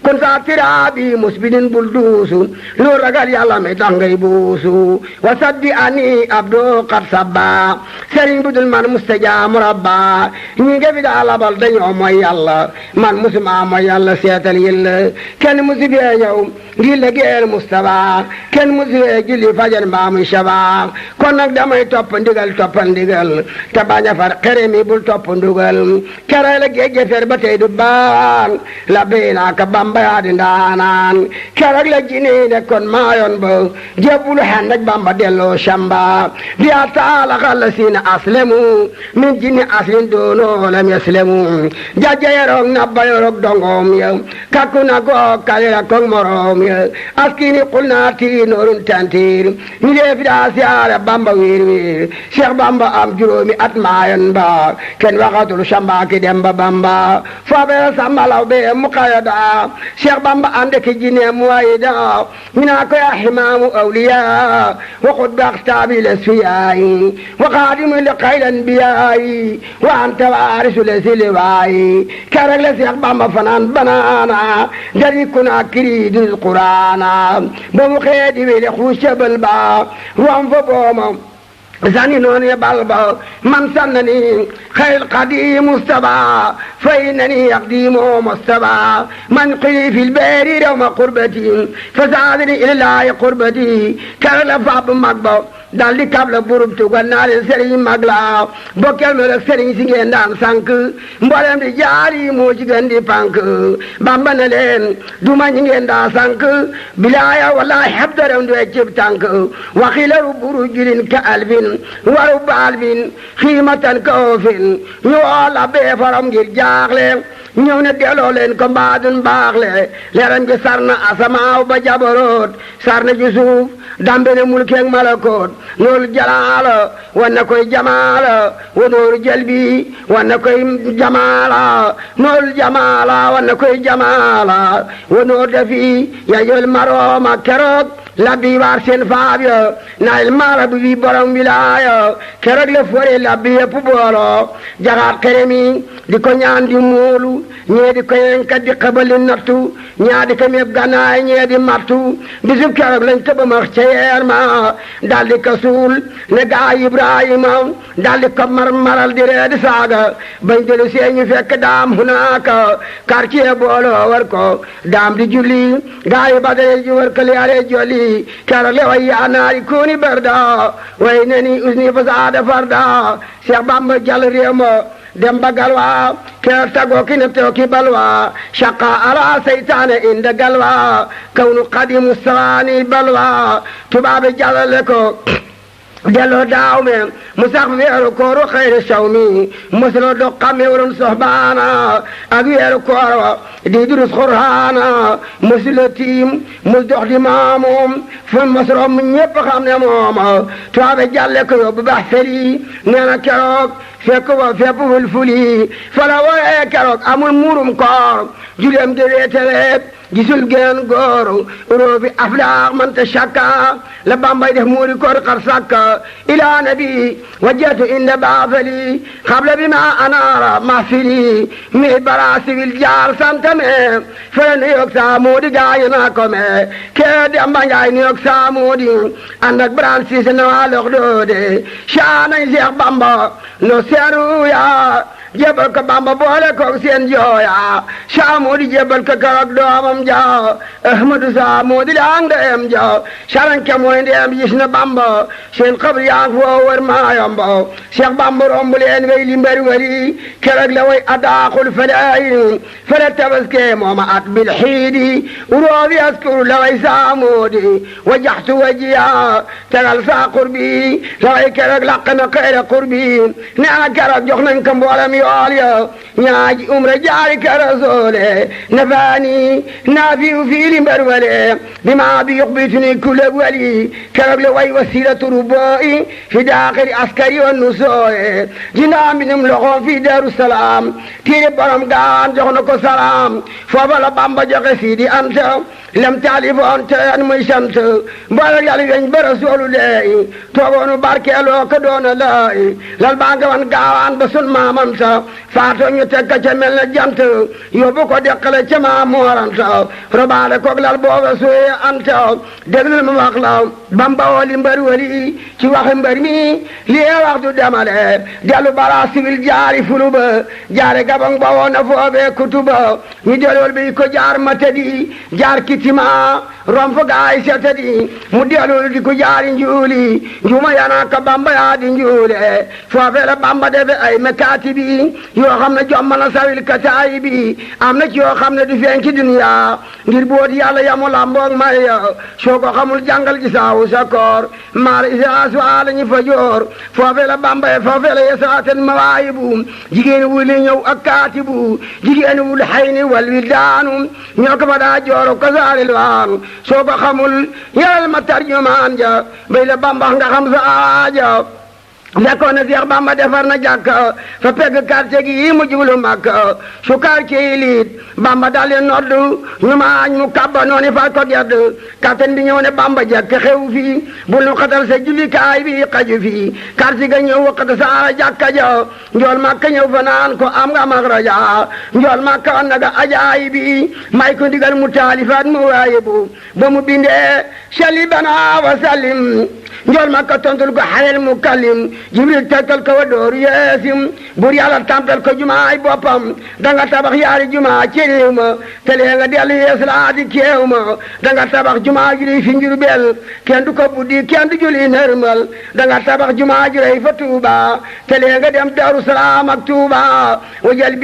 kun saa tiraabi musbidin bul duusu lu ragal Yàlla mi tax ngay buusu wa saddi ani abdo qad sabba sëriñ budul man mustajaamu rabba ñi nga fi daa labal dañoo mooy Yàlla man musuma mooy Yàlla seetal yilla kenn musu fee ñëw ngir liggéeyal Mustafa kenn musu fee julli fajar mbaa muy saba kon nag damay topp ndigal te bañ a far xere mi bul topp ndugal kere la géej fer ba tey du baan la biina ka Bamba yaa di ndaanaan keroog la jini ne kon maayoon ba jébbulu xen ak Bamba delloo Samba di a taala xalla siina aslemu min jini aslin doono lam yaslemu jajja yoroog nabba yoroog dongoom ya kakku na goog kalira koog moroom askini qulnaati noorun tantiir ñu dee fi daa siyaare bamba wiir wiir Cheikh bamba am juróomi at maayan ba kenn waxatul samba ki dem ba bamba foobe sambalaw be mu qayada Cheikh bamba ande ki jine mu wayda ñu naa ko ya himaamu awliya wa qutbi aqtaabi lasfiyaay wa qaadimu li xayri anbiyaay wa anta waarisu lesilewaay keroog la Cheikh bamba fanaan banaana dari kuna kiri dul quraana ba mu xeedi wele xuus ca bël ba ruam fa booma zani noonu balba man sannani xayr qadi mustaba fa innani yaqdimu mustaba man qili fil beeri rawma qurbati fa zaadani ilallahi qurbati kar la fab magba dal di kabla burub tugal naa leen sëriñ mag la bokkel me rek sëriñ si ngeen daan sànk mboolem di jaari moo ci gën di pànk bamba ne leen duma ñi ngeen daa sànk bilaaya wallahi habdaram du cib tànk waxilaru buru julin ka albin waru baalbin xiimatan ka oofin ñu woola bee faram ngir jaaxle ñëw ne delloo leen ko mbaadun baaxle leeram gi sar na asamaaw ba jabaroot sar na ci suuf dambe ne mulkeeg malakoot noolu jalaala wan na koy jamaala wa nooru jalbi wan na koy jamaala noolu jamaala wan na koy jamaala wa noor dafi ya yol marooma keroog labbi waar seen faab ya naayil maara bi borom wilaaya keroog le fore labbi yëpp booloo jaxaat xeremi di ko ñaan di muulu ñee di ko yenkat di xabali nattu ñaa di ko meeb gannaay ñee di mattu bisub keroog lañ tëba max ca yeer ma dal di ko suul ne gaa Ibrahima dal di ko maral di ree di saaga bañ delu seeñu fekk daam hunaaka quartier booloo war ko daam di julli gaa yi badare ji war ko liyaare jolli keroog le way yaa naari kuuni barda way neni usni fasaada farda Cheikh Bamba jàll réew ma dem ba galwa keroog tagoo ki ne teew ki balwa shaqa ala seytaane inda galwa kawnu qadimu sawaani balwa tubaabe jàllale ko delloo daaw me mu sax weeru kooru xayri saw mi mosuloo do xamme waroon soxbaana ak weeru koor di durus xurhaana mosula tiim mus dox di maamoom fu mosrom ñépp xam ne moom tubaabe jàlle ko yóbbu baax feli nee na keroog fekk wa fépp wul fuli fala wooyee keroog amul muurum koor juleem di weeteleeb gisul geen góor róobi aflaax man ta shakka la bambay def muuri koor xar sakka ila nabi wajjatu inda baafali xabla bi ma anaara mahfili mi bara siwil jaar santame fere New York saa moodi gaayi naa ko me kee di amba njaay New York saa moodi ànd ak Birane Cissé na waa lox doode saa nañ Seex Bamba no seeru yaa jébal ko Bamba boole koog seen jooya saa moodi jébal ko keroog doomam ja Ahmadu saa moodi laang ndeem ja saranke mooy ndeem gis na Bamba seen xabri yaa ngi foo wër maayomba Cheikh Bamba romb leen wey li mbari wari keroog la way adaaxul fadayin fere tabaske mooma at bil xiidi uroobi askuru la way saa moodi wajaxtu wajiya tegal saa qurbi la way keroog laq na xayra qurbi ne ana keroog jox nañ ko mboolem yool ya ñaaji umra jaari ka rasoole nafaani naafiu fii li mbari wale bima bi yuqbituni kulle wali keroog la way wasilatu ruboi fi daaxiri askari wa nusooye jindaam bi num loxoom fi Daaru Salaam tiiri borom gaan jox na ko salaam foofa la Bamba joxe Sidi Anta lem taalifoon teen muy sant mboolem yàlla weñ ba Rasuulu leey toogoonu barkeeloo ko doona laay lal baa nga wan gaawaan ba sun maamanta faatoo ñu teg ka ca mel na jant yóbbu ko deqale ca maa mooranta robaale koog lal booba suye anta déglul ma wax la Bamba wooli mbari wali ci waxi mbari mi lii wax du demale dellu bara siwil jaari fuluba jaare gabang ba woon na foofee kutuba ñu dellool bi ko jaar matadi jaar kitima rom fo gaay setadi mu dellool di ko jaari njuuli njuma yana ka Bamba yaa di njuule foofee la Bamba defe ay mekaatibi yoo xam ne jommana sawil kataayibi am na ci yoo xam ne du feeñ ci duniya ngir boot yàlla yamu lamboog may soo ko xamul jàngal gi saawu sa koor maar isa suwaala ñi fa joor foofee la Bamba foofee la yesaaten mawaayibu jigéen wuli ñëw ak kaatibu jigéen wul xayni wal wildaanu ñoo ko fa daa jooro ko saalil waanu soo ko xamul yaral ma tarjumaan ja bay la bambax nga xam sa aajo fekkoon na Seex Bamba defar na jàkka fa pegg quartier gi mu jublu Makka su quartier yi liit Bamba daal di noddu ñu maañ mu kabba noonu fa ko gedd kapten bi ñëw ne Bamba jekk xew fii bul nu xatal sa jullikaay bi xaju fii quartier ga ñëw waxata sa jàkka ja njool Makka ñëw fa naan ko am nga maxraja njool Makka an naga ajaay bi may ko ndigal mu taalifaat mu waaye bu ba mu bindee salli bana wa sallim njool Makka tontul ko xalel mu kallim Jibril tegtal ko wa dooru yeesim bur yàlla tampel ko jumaay boppam danga tabax yaari jumaa ci réew ma te lee nga dellu yeeslaati keew ma danga tabax jumaa juri fi Njurbel kenn du ko buddi kenn du juli nërmal danga tabax jumaa jurey fa Tuuba te lee nga dem Daaru Salaam ak Tuuba wajal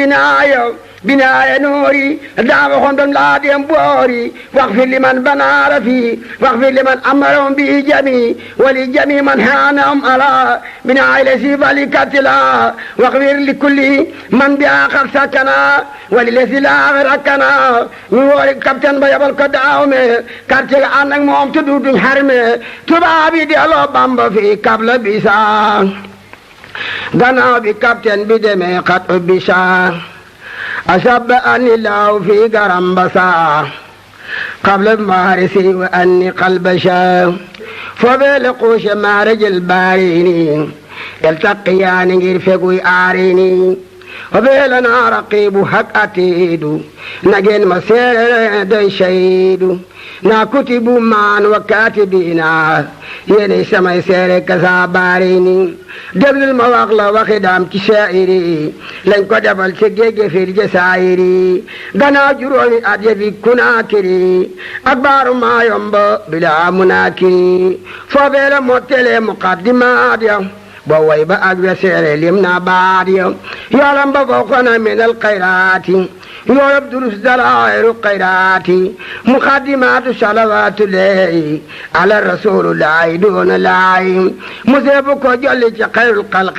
binaaya noori daa waxoon doon laa dem boori wax fi liman banaara fi wax fi liman amarom bi jami wali jami man haanam ala binaaya la si fali katila wax wir li kulli man bi aaxar sakana wali la si laaxar akkana ñu woori capitaine ba yabal ko daaw me quartier ga ànd ak moom tuddu duñ xarme tubaab yi delloo Bamba fi kabla bisa gannaaw bi capitaine bi demee xat bisa أشب أني الله في قرنبسا قبل مارسي وأني قلبشا فبلقوش مارج الباريني يلتقيان يرفقوا آريني وبيلنا رقيب حق أتيد نجن مسير دي شهيد na kutibu maan wa kaatibiina yéene samay seere kasa baarini déglul ma wax la waxi daam ci saayiri lañ ko defal ci géej fir ja saayiri gannaaw juróomi at ya fi kunaakiri ak baaru maayomba bila munaakiri foofee la mottele muqaddimaat ya bo way ba ak we seere lim na baat ya yoolam ba fawqana min al xayraati يورب دروس دلائر القيرات مقدمات صلوات الله على الرسول الله دون الله مذهبك جل خير الخلق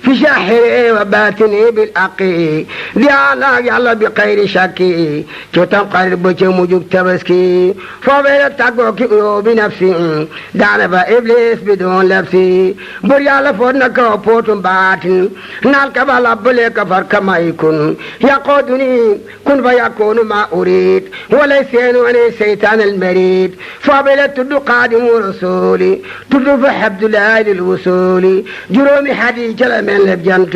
في شاحره وباطنه بالأقي ديانا يلا بخير شكي تتم قرب مجوك تبسكي فوبيل تقوك بنفسي دعنا إبليس بدون لبسي بريال فورنك وبوتم باتن نالك بالأبليك فركما يكون يقودني كن فيكون ما أريد وليس أنا الشيطان المريد فابلة تدو قادم رسولي تدو فحبد الله للوصول جرومي حديث من لبجنت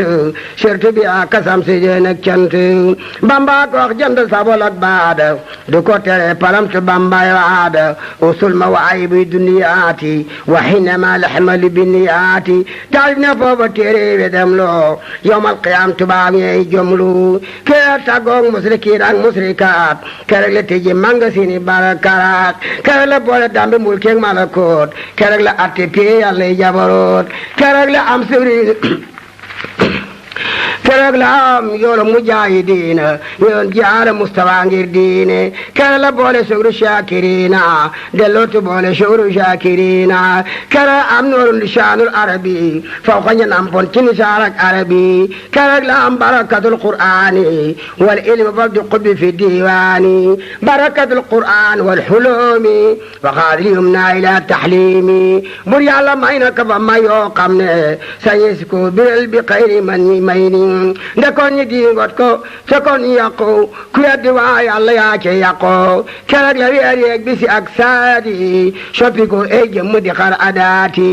شرط بها قسم سجنك جنت بامباك وقت جنت سابولك بعد دكوتر پرمت بامبا يعاد وصول مواعيب دنياتي وحينما لحمل بنياتي تعرفنا فوق تيري بدملو يوم القيام تبامي جملو كيرتاقو musrikiin ak musrikaat kerek la tëjee mangasini barakaat kerek la boole dambe mulkeek malakoot kerek la atte pee yàlla yi jabaroot kerek la am sëriñ kerek la am yoolu mujaahidiina yoon jaara mustafa ngir diine kerek la boole sugru shaakiriina dellootu boole sugru shaakiriina kerek am noorun lisaanul arabi fawqa ñan am pon ci nisaarak arabi kerek la am barakatul qur'aani wal ilmi fawdi qutbi fi diiwaani barakatul qur'aan wal xuloomi wa qaadil yumna ila taxliimi bur yàlla may na ka fa may yoo xam ne sañis ko biral bi xayri man ñi may ni ndekoon ñi diingot ko fekkoon ñi yàqu ku weddi waa yàlla yaa ce yàqu kerek la weer yeeg bisi ak saadi soppi ko ey jëmm di xar adaati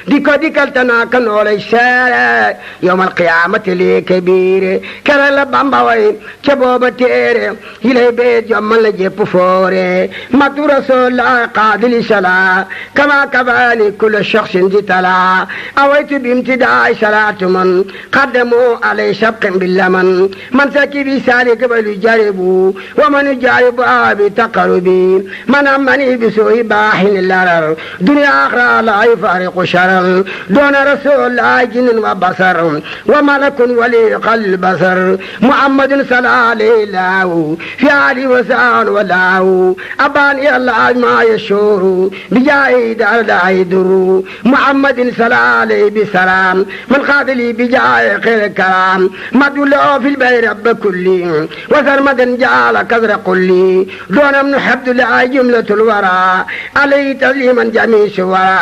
di ko dikkal tanaa ka noolay seere yowmal qiyaamati lii kabiire kerek la Bamba way ca booba téere yi lay bee jommal la jépp foore matu rasulullah qaadili sala kama kafaani kulla shaxsin di tala awaytu bimtidaay salaatu man qaddamu علي شبق باللمن من سكي بسالك بل يجربوا ومن يجرب بتقربي من أمني بسوء باحن اللرر دنيا آخرى لا يفارق شرر دون رسول الله جن وبصر وملك ولي قلب بصر محمد صلى عليه الله في علي وسان والله أباني الله ما يشور بجاهد لا يدر محمد صلى عليه بسلام من قاتلي بجاه خير الكلام مدلو في البير رب كلي وسرمدا جعل كذر قلي دون من حبد الله جملة الورى عليه تسليما جميع الشورى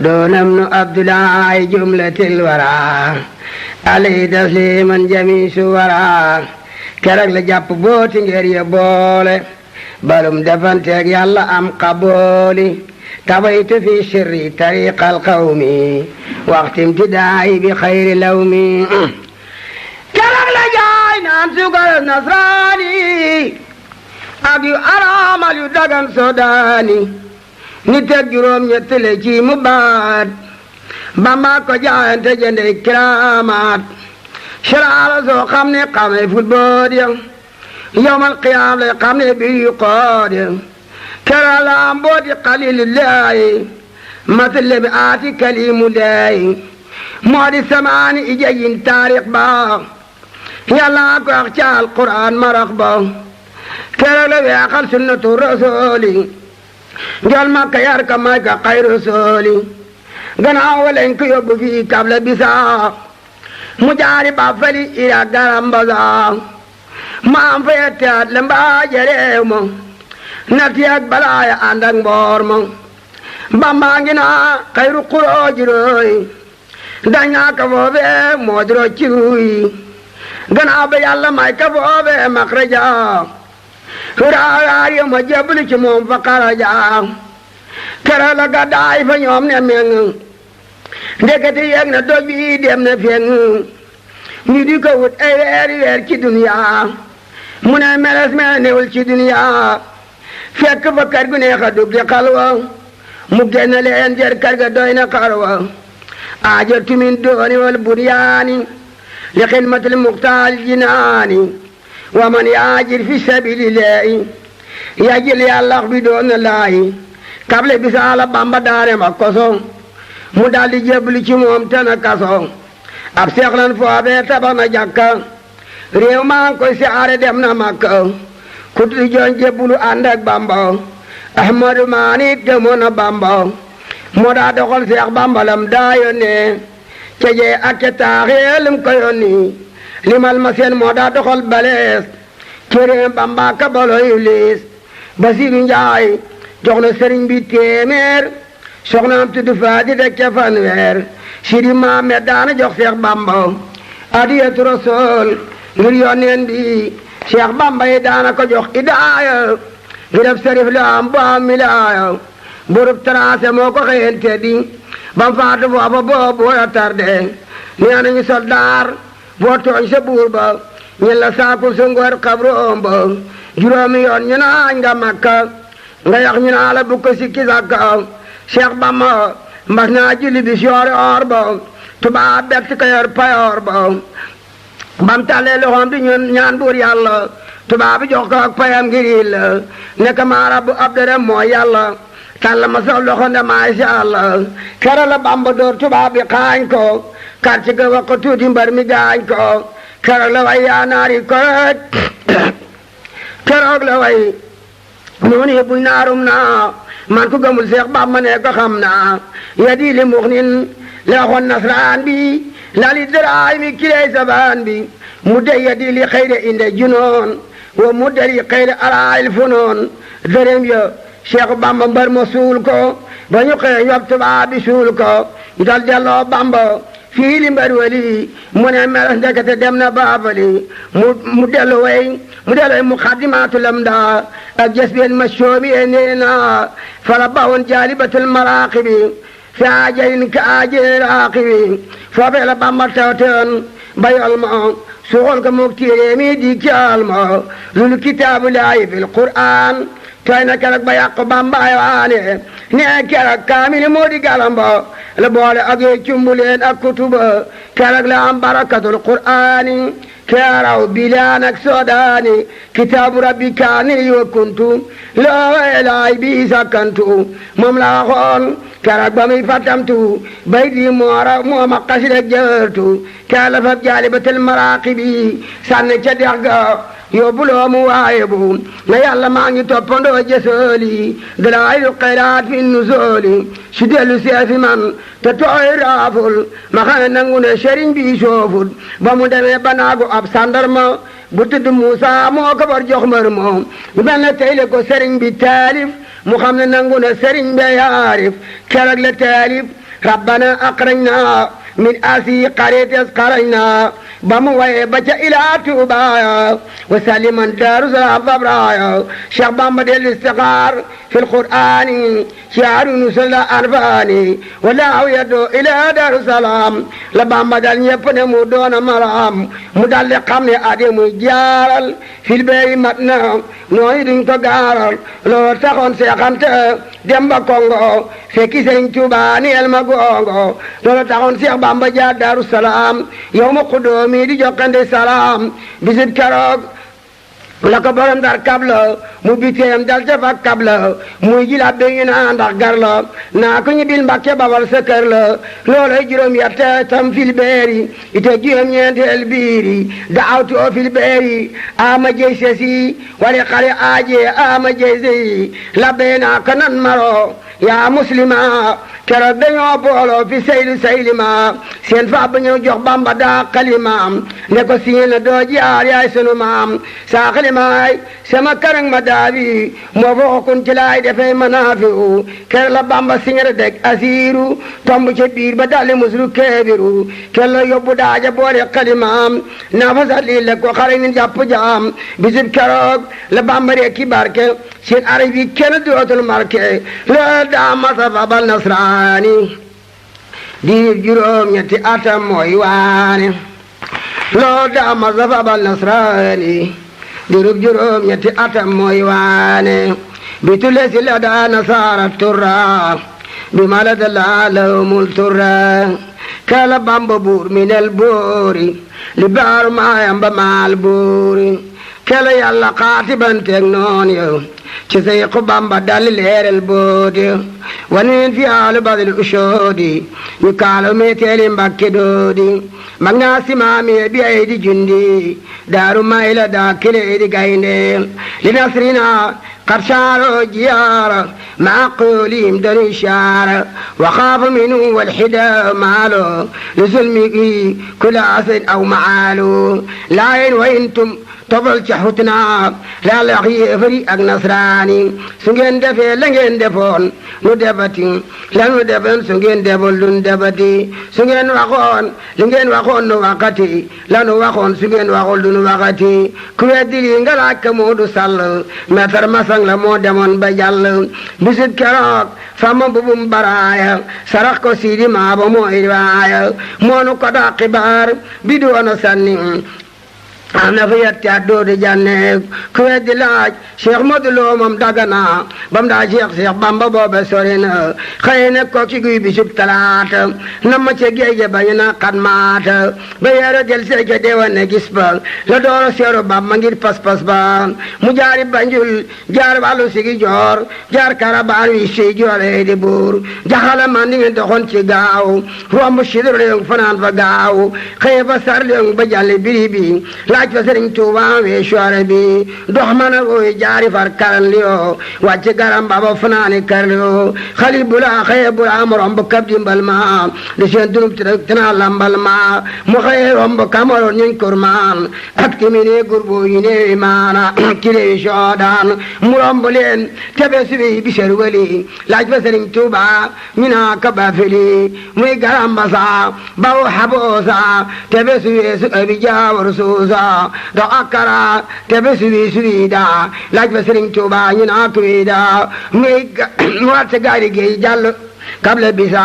دون من عبد الله جملة الورى عليه تسليما جميع الشورى keroog la jàpp booti ngir ya boole balum defanteeg yàlla am qabooli tabaytu fi sirri tariqal qawmi waxti imtidaayi bi xayri lawmi keroog la jaay naan sugal nasraani ak yu araamal yu dagan sodaani ni teg juróom ñett le ci mu baat Bamba ko jaayante jënde kiraamaat sharaala soo xam ne xamee ful bood ya yawmal qiyaam lay xam ne bii qood ya keroog la am booti xaliilillaahi matale bi aati kaliimullaahi moo di samaani ijayin taarix ba yàlla ko wax ca alquraan marax ba keroog la weexal sunnatu rasuuli njol makka yar ka may ka xay rasuuli gannaaw walañ ko yóbbu fii kabla bisaa mu jaari ba fali ira garambaza maam fa yetteat le mbaaje réew ma nati ak balaaya ànd ak mboor ma Bamba ngi naa xayru xurooji rooy dañ naa ka foofe moo di rocci ruuy gannaaw ba yàlla may ka foofe maxraja raaraar yo ma jeblu ci moom fa xaraja kera la gàddaay fa ñoom ne meng ndekete yeg na doj bi dem na feng ñu di ko wut ay weer ci duniya mu ne meles me newul ci duniya fekk fa kër gu neex a dugg di xalwa mu génn leen jër kër ga doy na xarwa aajatu min dooni wal bunyaani li xidmatil muxtaal jinaani wa man yaajir fi sabilillahi yajil yàllax bi doon na laayi kable bisaala Bamba daare ma koso mu daldi jébbalu ci moom tana kaso ab seexlan foofee tabax na jàkka réew maa ngi koy siyaare dem na Makka ku di joon jébbalu ànd ak Bamba Ahmadu Maanit demoon na Bamba moo daa doxal Seex Bamba lam daa yónnee ca jee ak ca taaxee lim ko yónni limal ma seen moo daa doxal balees cëree Bamba ka baloy liis Basiru Njaay jox na sëriñ bi téeméer soxnaam tudd Faati teg ca fanweer Sidi Maamet daana jox Seex Bamba adiyatu Rasuul ngir yónneen bi Seex Bamba yi daana ko jox idaaya ngir ab sërif la am bu am milaaya burub tracé moo ko xëyente di bam faatu foofa boobu wala tarde nee nañu soldaar boo tooñ sa buur ba ñen la saaku sa ngor xabroom ba juróomi yoon ñu naañ nga Makka nga yax ñu naa la bu ko sikki sàkka Seex Bamba mbas naa julli bi siyoori or ba tubaab bett ka yor payoor ba bam tàllee loxoom di ñaan buur yàlla tubaab bi jox ko ak payam ngir la ne ka maa rabbu abdurahim mooy yàlla tàll ma sa loxo nde maay si àlla kera la Bamba door tubaab bi xaañ ko quartier ga wax ko tuuti mbar mi gaañ ko keroog la way yaa naari koroj keroog la way noonu yi buñ naarum naa man ku gëmul Seex Bamba ne ko xam naa ya di li mux nin la waxoon nasraan bi lali daraay mi kiley sabaan bi mu dey ya di li xëyde inde junoon wa mu dari xëyde alaayil funoon dërëm ya Seex Bamba mbar ma suul ko ba ñu xëy yob tubaab bi suul ko dal delloo Bamba fii li mbar wali mu ne meles ndekete dem na baabali mu dellu way mu xaddimaatu lam daa ak jës been ma soomi e nee na fala bawoon jaalibatul maraaqibi fi ajalin ka ajali raaqibi foofee la Bamba tawtewoon bayol ma suxol ko mook téere mi di caal ma lulu kitaabu laayi fil qur'aan tooy na keroog ba yàq Bamba ay waane nee keroog kaamil moo di galamba la boole ak yooy cumbuleen ak kutuba keroog la am barakatul qur'aani keeraw bilaan ak soodaani kitaabu rabbi kaani wa kuntu loo laay bi sakkantu moom la waxoon keroog ba muy fatamtu bay di mooma xasida jërtu kala fab jaalibatul maraaqibi sànni ca dex ga yóbbuloo mu waaye bu na yàlla maa ngi toppandoo jësooli dalaayu xayraat fi nusooli su dellu seefi man te tooy raaful ma xam ne nangu ne sëriñ bi sooful ba mu demee banaagu ab sandarma bu tudd Muusa moo ko bar jox mbër moom bu mel ne tey le ko sëriñ bi taalif mu xam ne nangu ne sëriñ bi yaarif keroog la taalif rabbana aqrajna min asi qariyatin qarajna ba mu waye ba ca ilaa Tuuba wa saliman Daaru Salaam fabraya Cheikh Bamba del istixaar fil qur'ani shaaru nusula arfani wallahu yaddu ila Daaru Salaam la Bamba dal ñépp ne mu doona maram mu dal di xam ne ade muy jaaral fil beyi mat na nooyi duñ ko gaaral loo taxoon seexante dem ba Kongo fekki Sëriñ Tuuba ni el ma gongo loolu taxoon Cheikh Bamba jaar Daaru Salaam yow ma xudoomi di jokkande salaam bisit keroog la ko borom dar kabla mu biteem dal ca fa kabla muy ji la beñu naa ndax gar la naa ko ñu bil Mbàkke Bawal sa kër la looloy juróom yette tam fil beeri ite juróom ñeenteel biiri daawtu o fil beeri ama jey sesi wali xari aaje ama jey sesi la bee naa ko nan maro yaa muslima keroog dañoo booloo fi saylima seen fa ba ñëw jox Bamba daa xalimaam ne ko siin na doo jaar yaay sunu maam saa xalimaay sama karang ma daawi moo foo kun ci laay defee manaafiu keroog la Bamba siñere deg asiiru tomb ca biir ba dalli muslu keebiru keroog la yóbbu daaja boole xalimaam naa fa sax lii la ko xare ni jàpp jaam bisib keroog la Bamba rek ki barke seen arif yi kenn dootul marke loolu daa masa fabal nasraani di juróom ñetti atam mooy waane loolu daa masa fabal nasraani di juróom ñetti atam mooy waane bi tule si la daa nasaara turra bi mala da laa lawmul turra kala Bamba buur minel boori li baaru maayam ba maal boori kala yàlla xaatibanteeg noon yow ci say ku Bamba dalli leeral boodi wanin fi alu badil ushoodi ñu kaalo meeteeli Mbàkke doodi mag naa simaami bi ay di jundi daaru mayla daa kile di gaynde li nasrina قد شاروا جيارا مع قولهم دون إشارة وخاف منه والحدا ماله لظلمه كل أسد أو معاله لاين وإنتم tobal ca xutna la la xiyefari ak nasraani su ngeen defee la ngeen defoon nu defati la nu defoon su ngeen deful lu nu defati su ngeen waxoon li ngeen waxoon nu waxati la nu waxoon su ngeen waxul lu nu waxati ku weddi li nga laaj ka Moodu Sall meetar masang la moo demoon ba jàll bisit keroog fama bubum baraaya sarax ko siidi maaba mooy waaya moonu ko daa xibaar bi doona sanni am na fa yetti at doodi janne ku weddi laaj Cheikh Modou Lo moom Dagana bam daa Cheikh Bamba boobe sori na xëy na ko ci guy bisub talaata na ma ca géeje bañu na xat maata ba yeero del seeke deewan ne gis ba la dooro seeru Bamba ngir pas-pas ba mu jaari Banjul jaar wàllu sigi joor jaar karabaan wi si joole di buur jaxala man di ngeen doxoon ci gaaw romb sidur leeng fanaan fa gaaw xëy fa sar leeng ba jàlle biri bi laaj fa Sëriñ Tuuba we soore bi dox mana oy jaari far karan liyo wàcc garam baba fanaani kar liyo xali bula xëye bula am romb kab dimbal ma di seen dunub tina lambal ma mu xëye romb kamaroon ñuñ kurmaan ak timini gurbu yi neewi maana kilewi soodaan mu romb leen tebe subi bisar wali laaj fa Sëriñ Tuuba ñu naa ka bafili muy garam basa baw xaboosa tebe subi su abi jaawar suusa do akara tebe subi da laaj fa Sëriñ Tuuba ñu naa kuy da muy wàcc gaari géej jàll kable bisa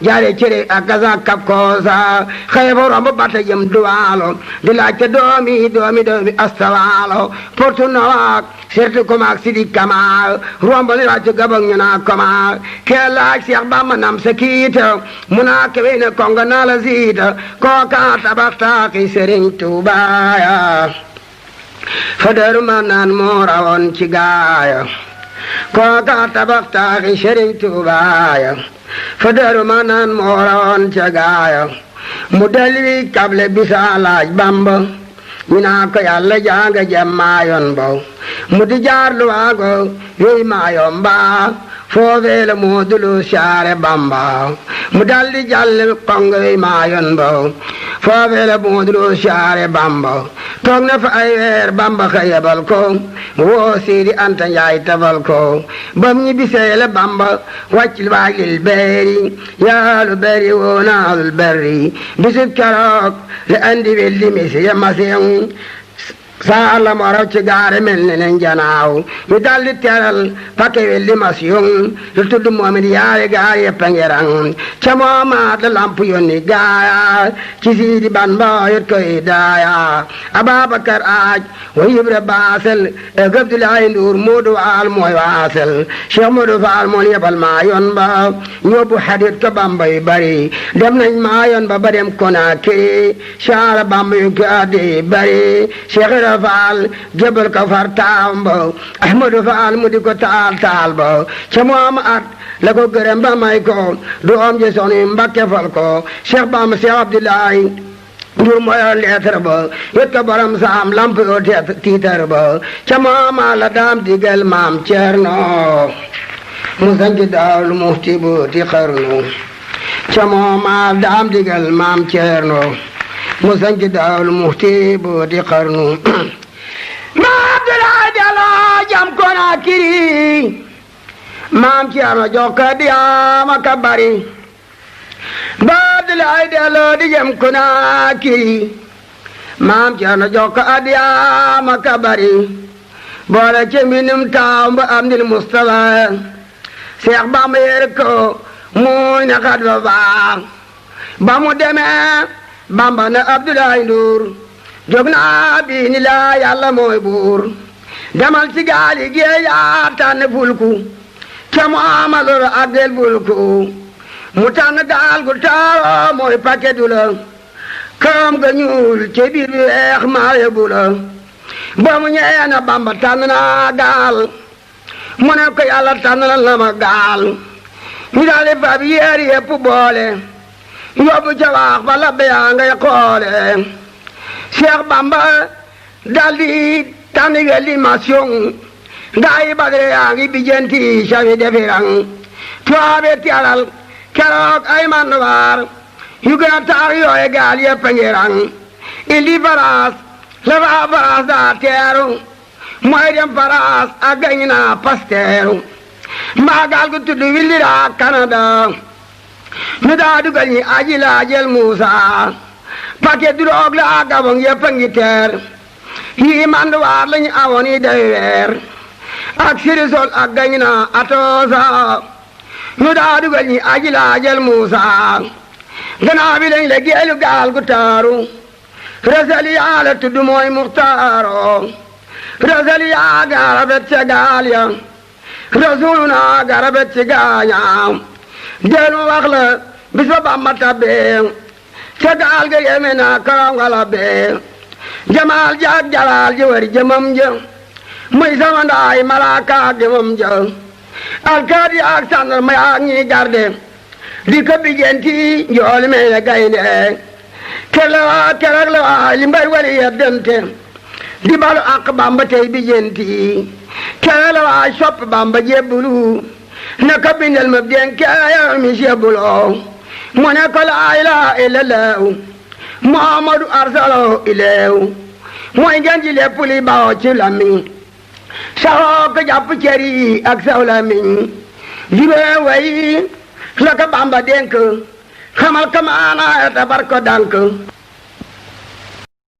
jaare cere ak gaza kap koosa xëy fa romb bata jëm duwaalo di laaj te doomi astawaalo portu nawaak sertu komaak sidi kamaal romb ni laaj gabang ñu naa komaal ke laaj Seex Bamba nam sa kiita mu naa kewe ne konga naa la siita kooka tabaxtaaki Sëriñ Tuuba fa Daaru Manaan moo rawoon ci gaaya kooka tabaxtaaki Sëriñ Tuuba fa Daaru Manaan mooroon ca gaaya mu delli kable bisa laaj Bamba ñu naa ko yàlla janga jam maayoon ba mu di jaar lu waago yooyu maayoon ba foofee la moo dulu saare Bamba mu daldi jàll kongo yooyu maayoon ba foofee la moo dulu saare Bamba toog na fa ay weer Bamba xëyebal ko woo Seydi Anta Njaay tafal ko bam ñi bisee la Bamba wàcc waajil beeri yaalu beeri woo naalul berri bisub keroog la andi welli misi ya masiŋ saa la moo raw ci gaare mel ne leen janaaw ñu daldi teral pakke welli masiŋ lu tudd moomin yaari gaar yeppa ngerang ca moomaat la lamp yonni gaaya ci Siidi Bamba yot koy daaya Ababakar aaj wa Ibra baasel e Abdoulaye Ndour Moodu Waal mooy waasel Cheikh Moodu Faal mool yebal maa yoon ba ñóbbu xadit ko Bamba yu bari dem nañ maa yoon ba ba dem Konaakiri saara Bamba yu ko addi bari Cheikh Ibra Faal jébal ko far taam ba Ahmadu Faal mu di ko taal ba ca moom at la ko gërëm ba may ko doom ji Soxna Mbakke fal ko Cheikh Bamba Cheikh Abdoulaye Ndour mooy leetar ba yot ko borom saam lamp yoo tiitar ba ca mooma la daam digal maam Ceerno mu sanc Daaru Muxti booti xarnu ca mooma daam digal maam Ceerno mu sanc Daaru Muxti booti xarnu maam Abdoulaye Diallo jam Konaakiri maam Ceerno jokka diyaama ka bari ba Abdoulaye Diallo di jam Konaakiri maam Ceerno jokka diyaama ka bari boole ci mbindum taaw ba am dil Mustafa Seex Bamba yer ko muy na xat fa baax ba mu demee Bamba na Abdoulaye Ndour jóg naa bii ni laa yàlla mooy buur demal ci gaali géej yaa tànn fulku ca mu amalor ak del fulku mu tànn gaal gu taaro mooy paquet du la këram ga ñuul ci biir bi weex maa yóbbu la ba mu ñëwee na Bamba tànn naa gaal mu ne ko yàlla tànn na ma gaal ñu daal di fab yéer yépp boole yóbbu ca waax ba la beyaa ngay xoole Cheikh Bamba daldi tànn animation gaa yi Badre yaa ngi bijjanti safi defirang tuwaabe teral keroog ay manduwaar yu gën a taar yooye gaal yépp a ngirang indi faraas la faa faraas daa teeru mooy dem faraas a gañ naa pasteeru mbaa gaal gu tudd Wildira Canada ñu daa dugal ñi aji laajel Muusa paquet drogue la Gabon yépp a ngi teer yii manduwaar lañu awoon yi day weer ak sirisol ak gañ naa atoosa ñu daa dugal ñi aji laajel Muusa gannaaw bi lañ la geelu gaal gu taaru Rasaliya la tudd mooy Muxtaaro Rasaliya garabet ca gaal ya Rasuluna garabet ci gaaña dellu wax la bis ba Bamba tabbee ca gaal ga yeme naa karangala bee jamaal jaag jalaal ji wari jëmam ja muy sama ndaay malaaka ak jëmam ja alkaadi ak sàndal ma yaag ñi garde di ko bijenti njool me gaynde keroog la waa li mbay wari yeddante di balu ak Bamba tey bijenti keroog la waa sopp Bamba jébbulu na ko bindal ma denkeeya mi jébbuloo mu ne ko laa ilaaha illallaah Muhammadu arsalahu ileew mooy ngeen ji lépp li bawoo ci lamiñ saxoo ko jàpp ceri ak saw lamiñ jibee way la ko Bamba dénk xamal ko maana tabar ko dànk